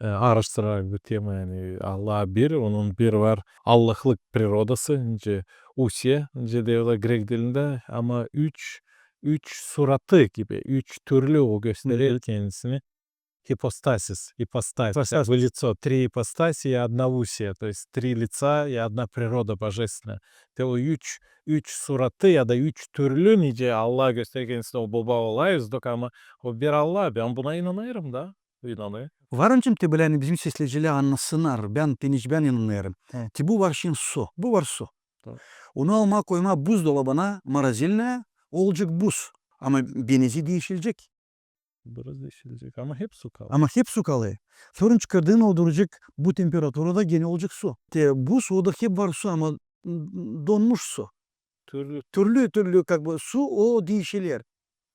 e, aaraştırarak bu tema, ani Allah bir, onun bir var allahlık prirodası, nicä usia, nicä deerlär grek dilindä, ama üç, üç suratı gibi, üç türlü o gösterer kendisini. Hipostasis, ipostazis, в лицо, три ипостаси и одна уся, то есть три лица и одна природа божественная. Te o üç, üç suratı ya da üç türlü, nicä Allah gösterer kendisini, o Boba, Ool, Ayos Duh, ama o bir Allah, bän buna inanêrım da. İnanêrım. Var için te bölä, ani bizim seslecilär annasınnar, bän, te nicä bän inanêrım. Te bu var şindi su, bu var su. Tamam. Onu almaa, koymaa buzdolabına, морозильная, olacek buz. Ama benezi diişilecek. Biraz diişilecek, ama hep su kalêr. Ama hep su kalêr. Sora çıkardın, o duracek bu temperaturada, genä olacek su. Te buz, o da hep var su, ama donmuş su. Türlü. Türlü, türlü, как бы, su, o diişiler.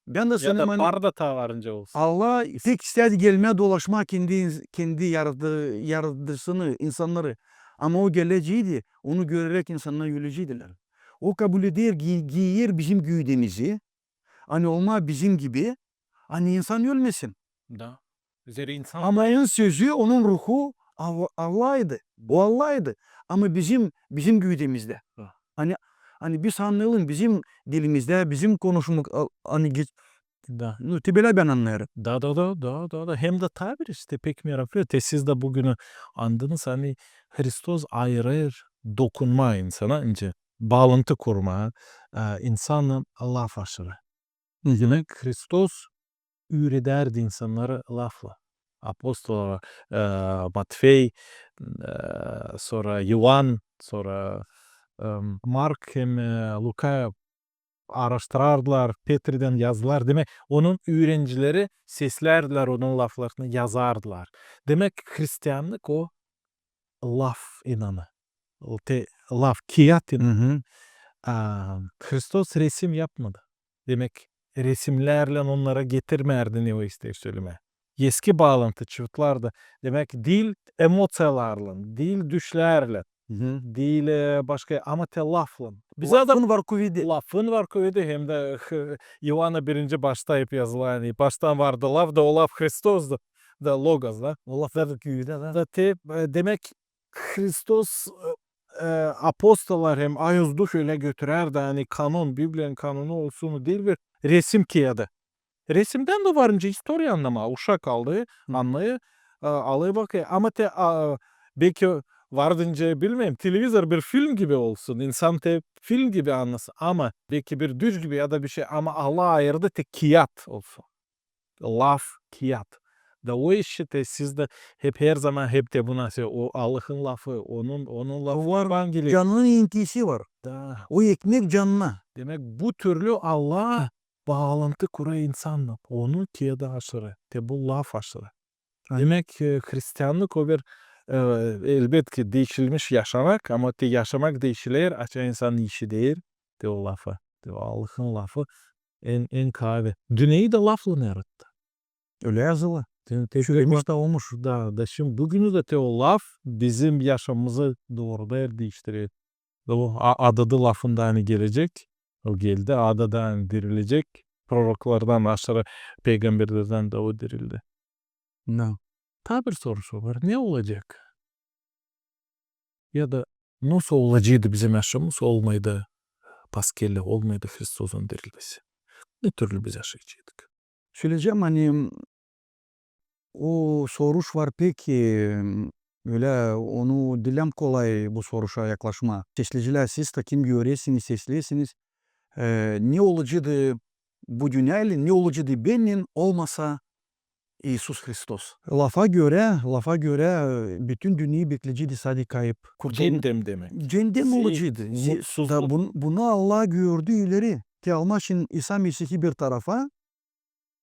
Bän dä sanêrım, ani Allah pek isteerdi gelmää, dolaşmaa kendi, kendi yaradı-, yaradıcısını, insannarı. Ama o geleceydi, onu göreräk insannar öleceydilär. O kabul eder, gi-, giiyer bizim güüdemizi. Ani olmaa bizim gibi, ani insan ölmesin. Da. Zerä insan. Ama onun sözü, onun ruhu Al-, Allah'ydı. O Allah'ydı. Ama bizim, bizim güüdemizdä. Da. Ani, ani biz annayalım, bizim dilimizdä, bizim konuşmak, a-, ani geç-, da. Nu, te bölä bän annêêrım. Da, da, da, da, da, da. Hem dä taa bir işte pek meraklı. Te siz dä büün annadınız, ani Hristos ayırêr dokunmaa insana, nicä baalantı kurmaa, e, insanı laf aşırı. Demek, Hristos üüredärdi insannarı lafla. Apostola, e, Matfey, e, sora İoan, sora, e, Mark hem, e, Luka aaraştırardılar, Petridän yazdılar. Demäk, onun üürencileri seslärdilär onun laflarını, yazardılar. Demäk, hristiannık o laf inanı. Te, laf, kiyat inanı. A, Hristos resim yapmadı. Demäk, resimlärlän onnara getirmärdi, ne o isteer sölemää. Eski baalantı çıvıtlardı. Demäk, diil emosiyalarlan, diil düşlärlän, diil, e, başka, ama te laflan. Lafın var kuvedi. Lafın var kuvedi, hem dä, h-, İoanna birinci başta hep yazılı, ani başta vardı Laf, da o Laf Hristosdu, da Logos, da. O Laf vardı kuvedi, da. Da te, e, demäk, Hristos, e, e, apostollar hem Ayoz Duh ölä götürärdi, ani kanon, Bibliyanın kanonu olsun, diil bir resim kiyadı. Resimdän dä var nicä istoriya annamaa, uşak alêr, annêêr, e, alêr bakêr. Ama te, a, beki vardı nicä, bilmeerim, televizor bir film gibi olsun, insan te film gibi annasın, ama beki bir düş gibi ya da bişey, ama Allah ayırdı te kiyat olsun. Laf, kiyat. Da o işi te siz dä hep, herzaman hep te buna, o Allahın Lafı, onun, onun Lafı. Var, Evangeliya. Cannına etkisi var. Da. O ekmek cannına. Demäk, bu türlü Allah baalantı kurêr insannan. Onun kiyadı aşırı, te bu Laf aşırı. Demäk, e, hristiannık o bir, e, elbetki, diişilmiş yaşamak, ama te yaşamak diişiler, açan insan işider te o Lafı, te o Allahın Lafı, en, en kaavi. Dünneyi dä Laflan yarattı. Ölä yazılı. Te, te, te, da, da şindi büünü dä te o Laf bizim yaşamamızı doorudêr, diiştirer. O a-, adadı Lafından gelecek, o geldi, adadı dirilecek, proroklardan, aşırı peygamberlerdän dä o dirildi. Da. Taa bir soruş var. Ne olacek? Ya da nasıl olaceydı bizim yaşamamız, olmaydı Paskeli, olmaydı Hristosun dirilmesi? Ne türlü biz yaşayaceydık? Söleyecäm, ani o soruş var pek, e, ölä onu diil kolay bu soruşa yaklaşmaa. Seslecilär, siz dä kim görersiniz, seslersiniz. E, ne olaceydı bu dünnä ilän, ne olaceydı bennän olmasa İisus Hristos. Lafa görä, lafa görä, e, bütün dünneyi bekleceydi sade kayıp. Kurtul- Cendem demäk. Cendem olaceydı. Mutsuzluk. Da bun-, bunu Allah gördü ileri. Te almaa şindi İsa Mesihi bir tarafa,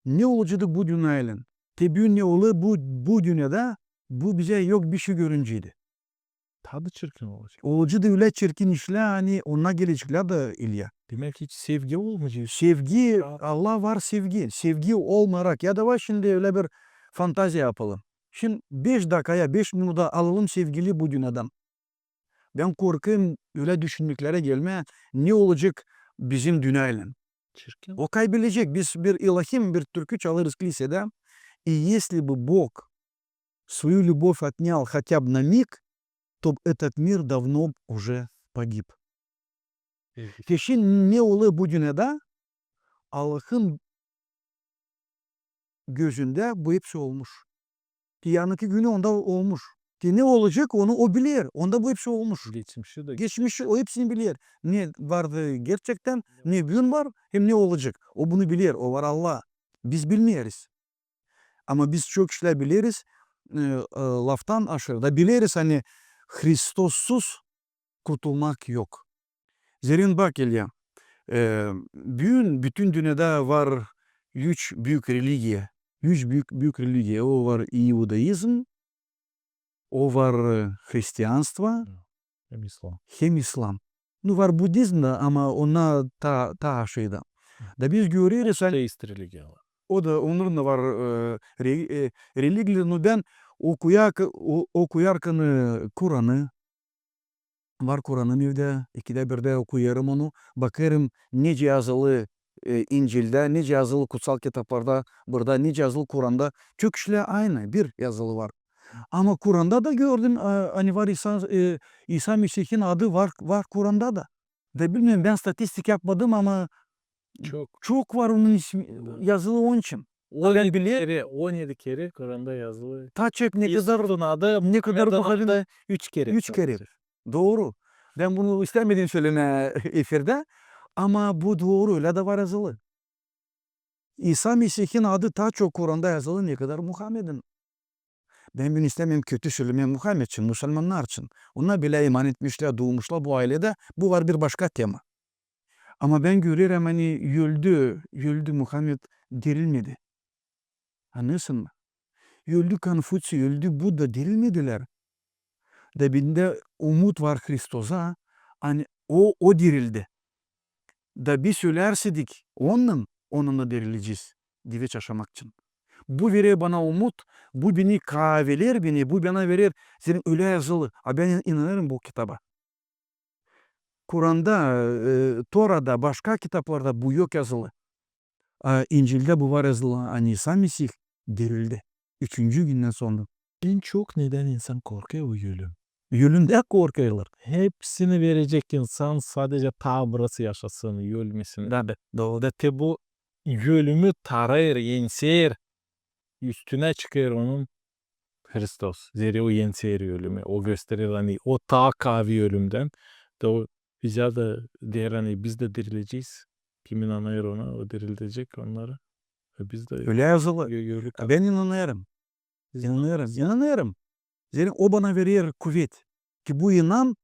ne olaceydı bu dünnä ilän? Te büün ne olêr bu, bu dünnedä, bu bizä yok bişey görüneceydi. Taa da çirkin olacek. Olaceydı ölä çirkin işlär, ani onnar geleceklär dä ilä. Demäk, hiç sevgi olmayacek. Sevgi, Allah var sevgi. Sevgi olmayarak, ya da var şindi ölä bir fantaziya yapalım. Şindi beş dakikaya, beş minuta alalım sevgilii bu dünnedän. Bän korkêrım ölä düşünmeklerä gelmää, ne olacek bizim dünnä ilän. Çirkin. O kaybelecek. Biz bir ilahim, bir türkü çalêrız klisedä. И если бы Бог свою любовь отнял хотя бы на миг, то этот мир давно б уже погиб. Te şindi ne olêr bu dünnedä, Allahın gözündä bu hepsi olmuş. Te yarınki günü onda olmuş. Te ne olacek, onu o biler. Onda bu hepsi olmuş. Geçmişi dä. Geçmişi o hepsini biler. Ne vardı gerçektän, ne büün var, hem ne olacek. O bunu biler, o var Allah. Biz bilmeeriz. Ama biz çok işlär bileriz, e, e, laftan aşırı. Da bileriz, ani Hristossuz kurtulmak yok. Zerä bak, İlya, e, büün bütün dünnedä var üç büük religiya. Üç büük, büük religiya. O var iudaizm, o var, e, hristianstvo, hem islam. Hem islam. Nu, var budizm da, ama onnar taa, taa aşırı da. Da biz göreriz, ani ateist religiyalar. O da, onnarın da var, e, re-, e, religiyalar, nu, bän okuyark-, o-, okuyarkan, e, Kuranı, var Kuranım evdä, ikidä birdä okuyêrım onu, bakêrım, nicä yazılı, e, İncildä, nicä yazılı kutsal kitaplarda, burada, nicä yazılı Kuranda. Çok işlär aynı, bir yazılı var. Ama Kuranda da gördüm, e, ani var İsa, e, İsa Mesihin adı var, var Kuranda da. Da bilmeerim, bän statistika yapmadım, ama çok, çok var onun ismi yazılı onun için. On edi kerä, on edi kerä Kuranda yazılı. Taa çok ne kadar, İisus'un adı ne kadar bu kadar üç kerä. Üç kerä. Dooru. Bän bunu istämedim sölemää efirdä, ama bu dooru, ölä dä var yazılı. İsa Mesihin adı taa çok Kuranda yazılı, ne kadar Muhammedin. Bän bunu istämeerim kötü sölemää Muhammed için, musulmannar için. Onnar bilä iman etmişlär, duumuşlar bu ayledä. Bu var bir başka tema. Ama bän görerim, ani öldü, öldü Muhammed, dirilmedi. Annêêrsın mı? Öldü Konfutsiy, öldü Budda, dirilmedilär. Da bendä umut var Hristosa, ani o, o dirildi. Da biz ölärseydik onunnan, onunnan da dirilecez diveç yaşamak için. Bu verer bana umut, bu beni kaavelär beni, bu bana verer, zerä ölä yazılı. A bän in-, inanêrım bu kitaba. Kuranda, e, Torada, başka kitaplarda bu yok yazılı. A İncildä bu var yazılı, ani İsa Mesih dirildi üçüncü gündän sora. En çok nedän insan korkêr o ölüm? Ölümdän korkêrlar. Hepsini verecek insan, sadecä taa burası yaşasın, ölmesin. Da, da, dooru. Da te bu ölümü tarêr, enseer, üstünä çıkêr onun Hristos. Zerä o enseer ölümü. O gösterer, ani o taa kaavi ölümdän. Da o bizä dä deer, ani biz dä dirilecez. Kim inanêr ona, o dirildecek onnarı. E, biz dä ölä yazılı. Bän inanêrım. İnanêrım, inanêrım. Zerä o bana verer kuvet. Ki bu inan,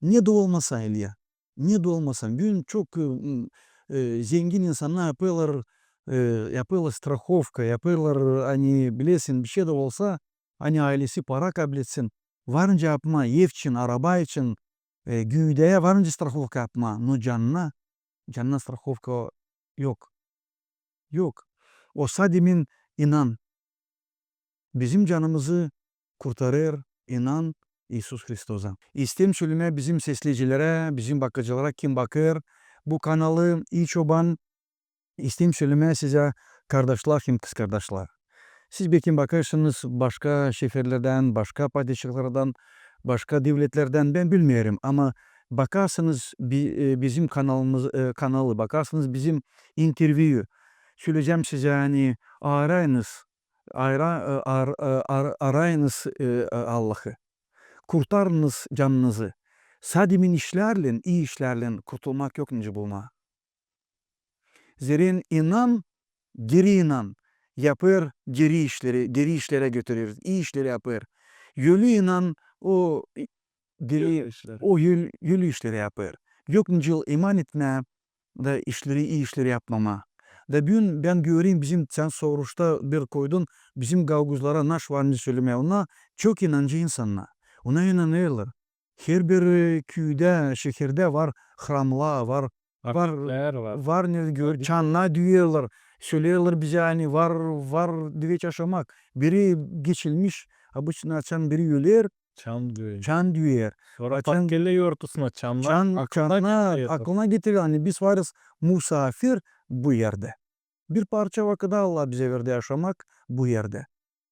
ne dä olmasa, İlya. Ne dä olmasa. Büün çok, e, m, e, zengin insannar yapêrlar, e, yapêrlar strahovka, yapêrlar, ani bilersin, bişey dä olsa, ani aylesi para kabletsin. Varınca yapmaa, ev için, araba için, e, güüdäyä varınca strahovka yapmaa. No canına, canına strahovka yok. Yok. O sade iman, inan. Bizim canımızı kurtarêr inan İisus Hristosa. İsteerim sölemää bizim sesleyicilerä, bizim bakıcılara, kim bakêr bu kanalı, İi Çoban, isteerim sölemää sizä, kardaşlar hem kızkardaşlar. Siz beki bakêrsınız başka şeferlerdän, başka paytahtlardan, başka devletlerdän, bän bilmeerim, ama bakarsınız bi-, e, bizim kanalımız, e, kanalı, bakarsınız bizim intervyu. Söleyecäm sizä, ani arayınız, ara-, e, ar-, e, ar-, arayınız, e, e, Allahı. Kurtarınız canınızı. Sade iman işlärlän, ii işlärlän kurtulmak yok nicä bulmaa. Zerä inan, diri inan yapêr diri işleri, diri işlerä götürer, ii işleri yapêr. Ölü inan o, i-, diri, ölü işleri, o öl-, ölü işleri yapêr. Yok nicä iman etmää da işleri, ii işleri yapmamaa. Da büün bän görerim bizim, sän soruşta bir koydun, bizim gauguzlara naş var nicä sölemää. Onnar çok inancı insannar. Onnar inanêrlar. Herbir, e, küüdä, şeherdä var hramlar, var, var, var, ne gör, çannar düyerlär, söleerlär bizä, ani var, var diveç yaşamak. Biri geçilmiş, обычно açan biri öler, çan düyer. Çan düyer. Sora açan, pat geler yortusuna, çannar, çan-, aklına, çannar getirerlär, ani biz varız musaafir bu erdä. Bir parça vakıt Allah bizä verdi yaşamak bu erdä.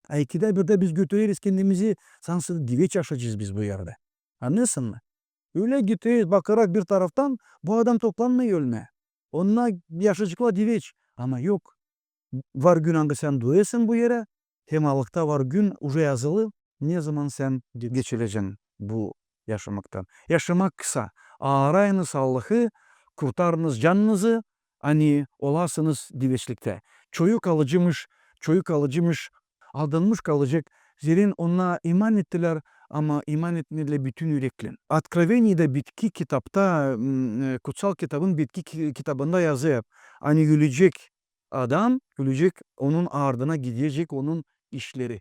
A ikidä birdä biz götüreriz kendimizi, sansın diveç yaşayacez biz bu erdä. Annêêrsın mı? Ölä götüreriz, bakarak bir taraftan, bu adam toplanmêêr ölmää. Onnar yaşayaceklar diveç. Ama yok. Var gün, angı sän duêrsın bu erä, hem Allahta var gün, uje yazılı, ne zaman sän geçilecän bu yaşamaktan. Yaşamak kısa. Arayınız Allahı, kurtarınız canınızı, ani olasınız diveçliktä. Çoyu kalıcıymış, çoyu kalıcıymış, aldanmış kalıcek. Zerä onnar iman ettilär, ama iman etmedilär bütün üreklän. Откровениедä bitki kitapta, m, e, Kutsal Kitabın bitki ki-, kitabında yazêr, ani ölecek adam, ölecek, onun ardına gidecek onun işleri.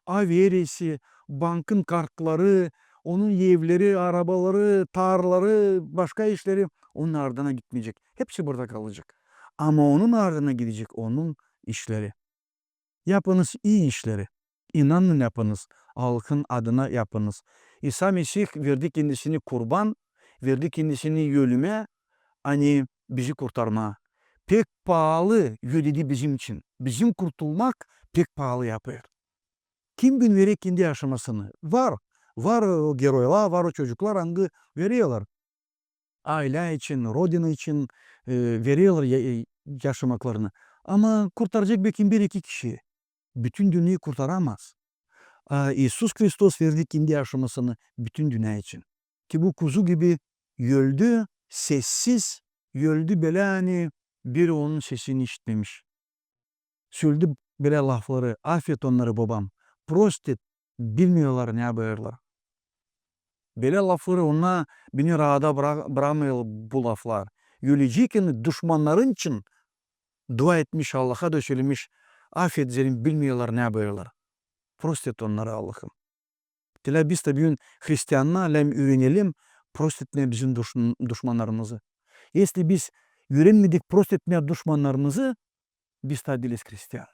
Averisi, bankın kartları, onun evleri, arabaları, tarlaları, başka işleri onun ardına gitmeyecek. Hepsi burada kalacek. Ama onun ardına gidecek onun işleri. Yapınız ii işleri. İnanın, yapınız. Allahın adına yapınız. İsa Mesih verdi kendisini kurban, verdi kendisini ölümä, ani bizi kurtarmaa. Pek paalı ödedi bizim için. Bizim kurtulmak pek paalı yapêr. Kim büün verer kendi yaşamasını? Var. Var o geroylar, var o çocuklar, angı vererlär. Aylä için, Rodina için, e, vererlär ya-, e, yaşamaklarını. Ama kurtaracek bekim bir-iki kişi. Bütün dünneyä kurtaramaz. A İisus Hristos verdi kendi yaşamasını bütün dünnä için. Ki bu kuzu gibi öldü, sessiz, öldü bölä, ani biri onun sesini işitmemiş. Söledi bölä lafları: "Afet onnarı, Bobam, prost et, bilmeerlär, ne yapêrlar." Bölä lafları, onnar beni raada bra-, brakmêêr bu laflar. Ölecäyni duşmannarın için dua etmiş Allaha da sölemiş: "Afet, zerä bilmeerlär, ne yapêrlar. Prost et onnarı, Allahım." Diilä biz dä büün hristiannar lääzım üürenelim prost etmää bizim duş-, duşmannarımızı. Если biz üürenmedik prost etmää duşmannarımızı, biz taa diiliz hristian.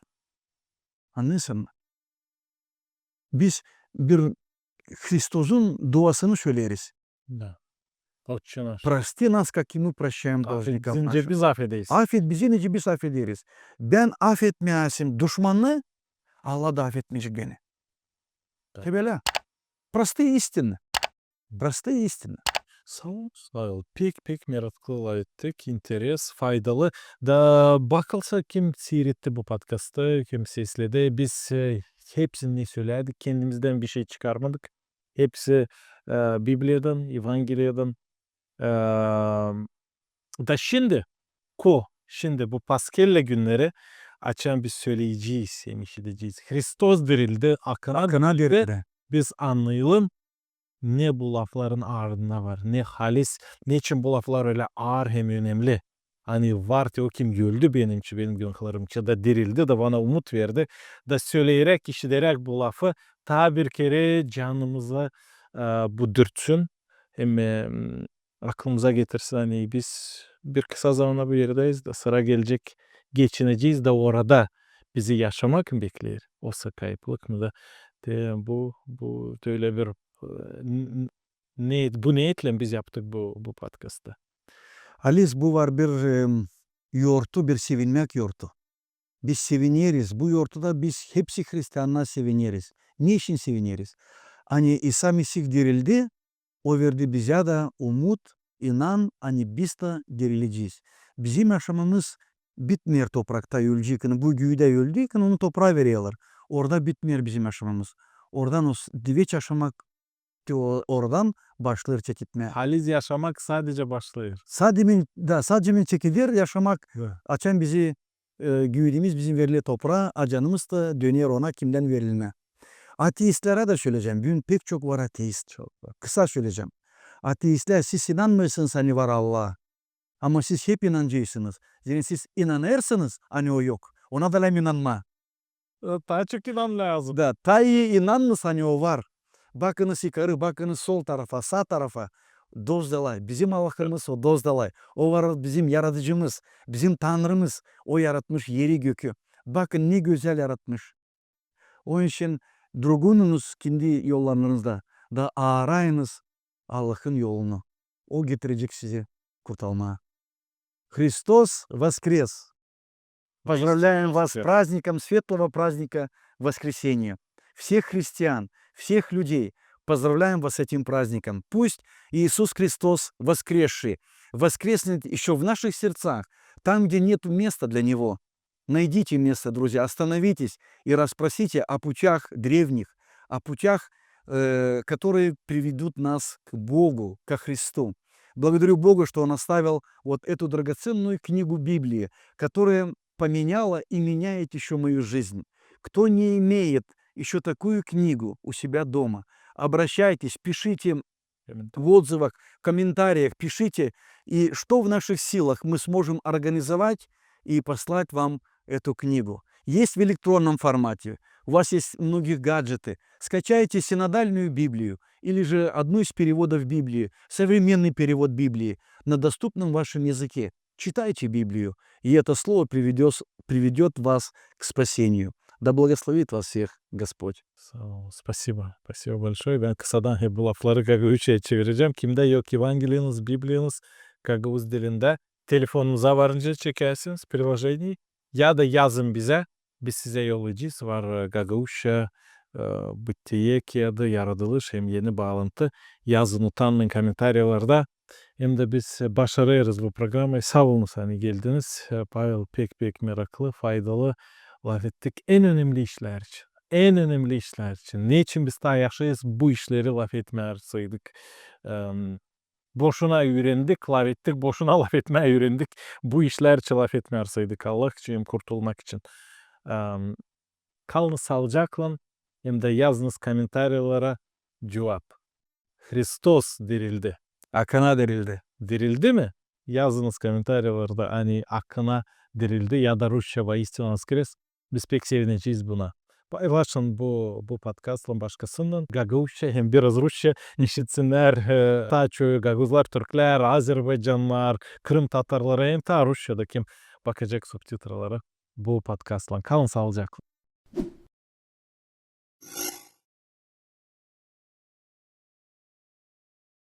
Annêêrsın mı? Biz bir Hristosun duasını söleeriz. Да. Отче наш. Прости нас, как и мы прощаем должникам нашим. Afet bizi, nicä biz afederiz. Afet bizi, nicä biz afederiz. Bän afetmeyäsem duşmanı, Allah da afetmeyecek beni. Да. Te bölä. Простые истины. Простые истины. Saa ol, saa ol. Pek, pek meraklı lafettik, interes, faydalı. Da bakılsa, kim siiretti bu podkastı, kim sesledi, biz, e, hepsini ne söleydik, kendimizdän bir şey çıkarmadık. Hepsi, e, Bibliyadan, Evangeliyadan. E, da şindi, ko, şindi bu Paskellä günneri, açan biz söleyecez, hem işidecez: Hristos dirildi, akana dirildi. Biz annayalım, ne bu lafların aardında var, ne halis, neçin bu laflar ölä aar hem önemli. Ani var te o, kim öldü benim için, benim günahlarım için, da dirildi, da bana umut verdi. Da söleyeräk, işideräk bu lafı, taa bir kerä canımıza, e, bu dürtsün. Hem, e, aklımıza getirsin, ani biz bir kısa zamana bu erdeyiz, da sıra gelecek, geçinecez, da orada bizi yaşamak bekleer. Osa kayıplık mı da, te bu, bu ölä bir, e, n-, n-, ne, bu neetlän biz yaptık bu, bu podkastı. Halis, bu var bir, e, yortu, bir sevinmäk yortu. Biz sevineriz. Bu yortuda biz hepsi hristiannar sevineriz. Neçin sevineriz? Ani İsa Mesih dirildi, o verdi bizä dä umut, inan, ani biz dä dirilecez. Bizim yaşamamız bitmeer toprakta, ölecek, ani bu güüdä öldü, ani onu topraa vererlär. Orada bitmeer bizim yaşamamız. Oradan o s-, diveç yaşamak te o-, oradan başlêêr çeketmää. Halis yaşamak sadecä başlêêr. Sadecä, da, sadecä çekeder yaşamak, açan bizi, e, güüdümiz bizim veriler topraa, a canımız da döner ona, kimdän verilmää. Ateistlerä dä söleyecäm. Büün pek çok var ateist. Çok var. Kısa söleyecäm. Ateistlär, siz inanmêêrsınız, ani var Allah. Ama siz hep inanacêsınız. Zerä siz inanêrsınız, ani o yok. Ona da lääzım inanmaa. E, taa çok inan lääzım. Da, taa ii inanınız, ani o var. Bakınız yukarı, bakınız sol tarafa, saa tarafa. Dozdalay. Bizim Allahımız o dozdalay. O var bizim Yaradıcımız, bizim Tanrımız. O yaratmış eri, gökü. Bakın, ne gözäl yaratmış. Onun için durgununuz kendi yollarınızda, da aarayınız Allahın yolunu. O getirecek sizi kurtulmaa. Христос воскрес! Поздравляем вас с праздником светлого праздника Воскресения. Всех христиан, всех людей поздравляем вас с этим праздником. Пусть Иисус Христос воскресший воскреснет ещё в наших сердцах, там, где нет места для Него. Найдите место, друзья, остановитесь и расспросите о путях древних, о путях, э, которые приведут нас к Богу, ко Христу. Благодарю Бога, что Он оставил вот эту драгоценную книгу Библии, которая поменяла и меняет ещё мою жизнь. Кто не имеет ещё такую книгу у себя дома, обращайтесь, пишите в отзывах, в комментариях пишите, и что в наших силах мы сможем организовать и послать вам эту книгу. Есть в электронном формате, у вас есть многих гаджеты. Скачайте синодальную Библию или же одну из переводов Библии, современный перевод Библии на доступном вашем языке. Читайте Библию, и это слово приведёт, приведёт вас к спасению. Да благословит вас всех Господь. Saa ol, спасибо, спасибо большое. Bän kısadan hep bu lafları gagauzçaya çevirecäm. Kimdä yok Evangeliyanız, Bibliyanız gagauz dilindä, telefonunuza varınca çekersiniz prilojeniyayı ya da yazın bizä. Biz sizä yollayacez. Var, e, gagauzça, e, Bıtıye kiyadı, Yaradılış hem Eni Baalantı. Yazın, utanmayın komentariyalarda. Hem dä biz, e, başarêrız bu programayı. Saa olunuz, ani geldiniz. E, Pavel, pek-pek meraklı, faydalı lafettik en önemli işlär için. En önemli işlär için. Neçin biz taa yaşêêrız, bu işleri lafetmää arsaydık. Em, boşuna üürendik, lafettik, boşuna lafetmää üürendik. Bu işlär için lafetmää arsaydık, Allah için hem kurtulmak için. Em, kalınız saalıcaklan, hem dä yazınız komentariyalara cuvap. Hristos dirildi. Akana dirildi. Dirildi mi? Yazınız komentariyalarda, ani akına dirildi ya da Rusça воистину воскрес. Biz pek sevinecez buna. Paylaşın bu, bu podkastlan başkasınnan. Gagauzça hem biraz rusça işitsinnär, e, taa çoyu gagauzlar, türklär, azerbaycanlar, krımtatarlar, hem taa Rusçada kim bakacek subtitraları bu podkastlan. Kalın saalıcaklan.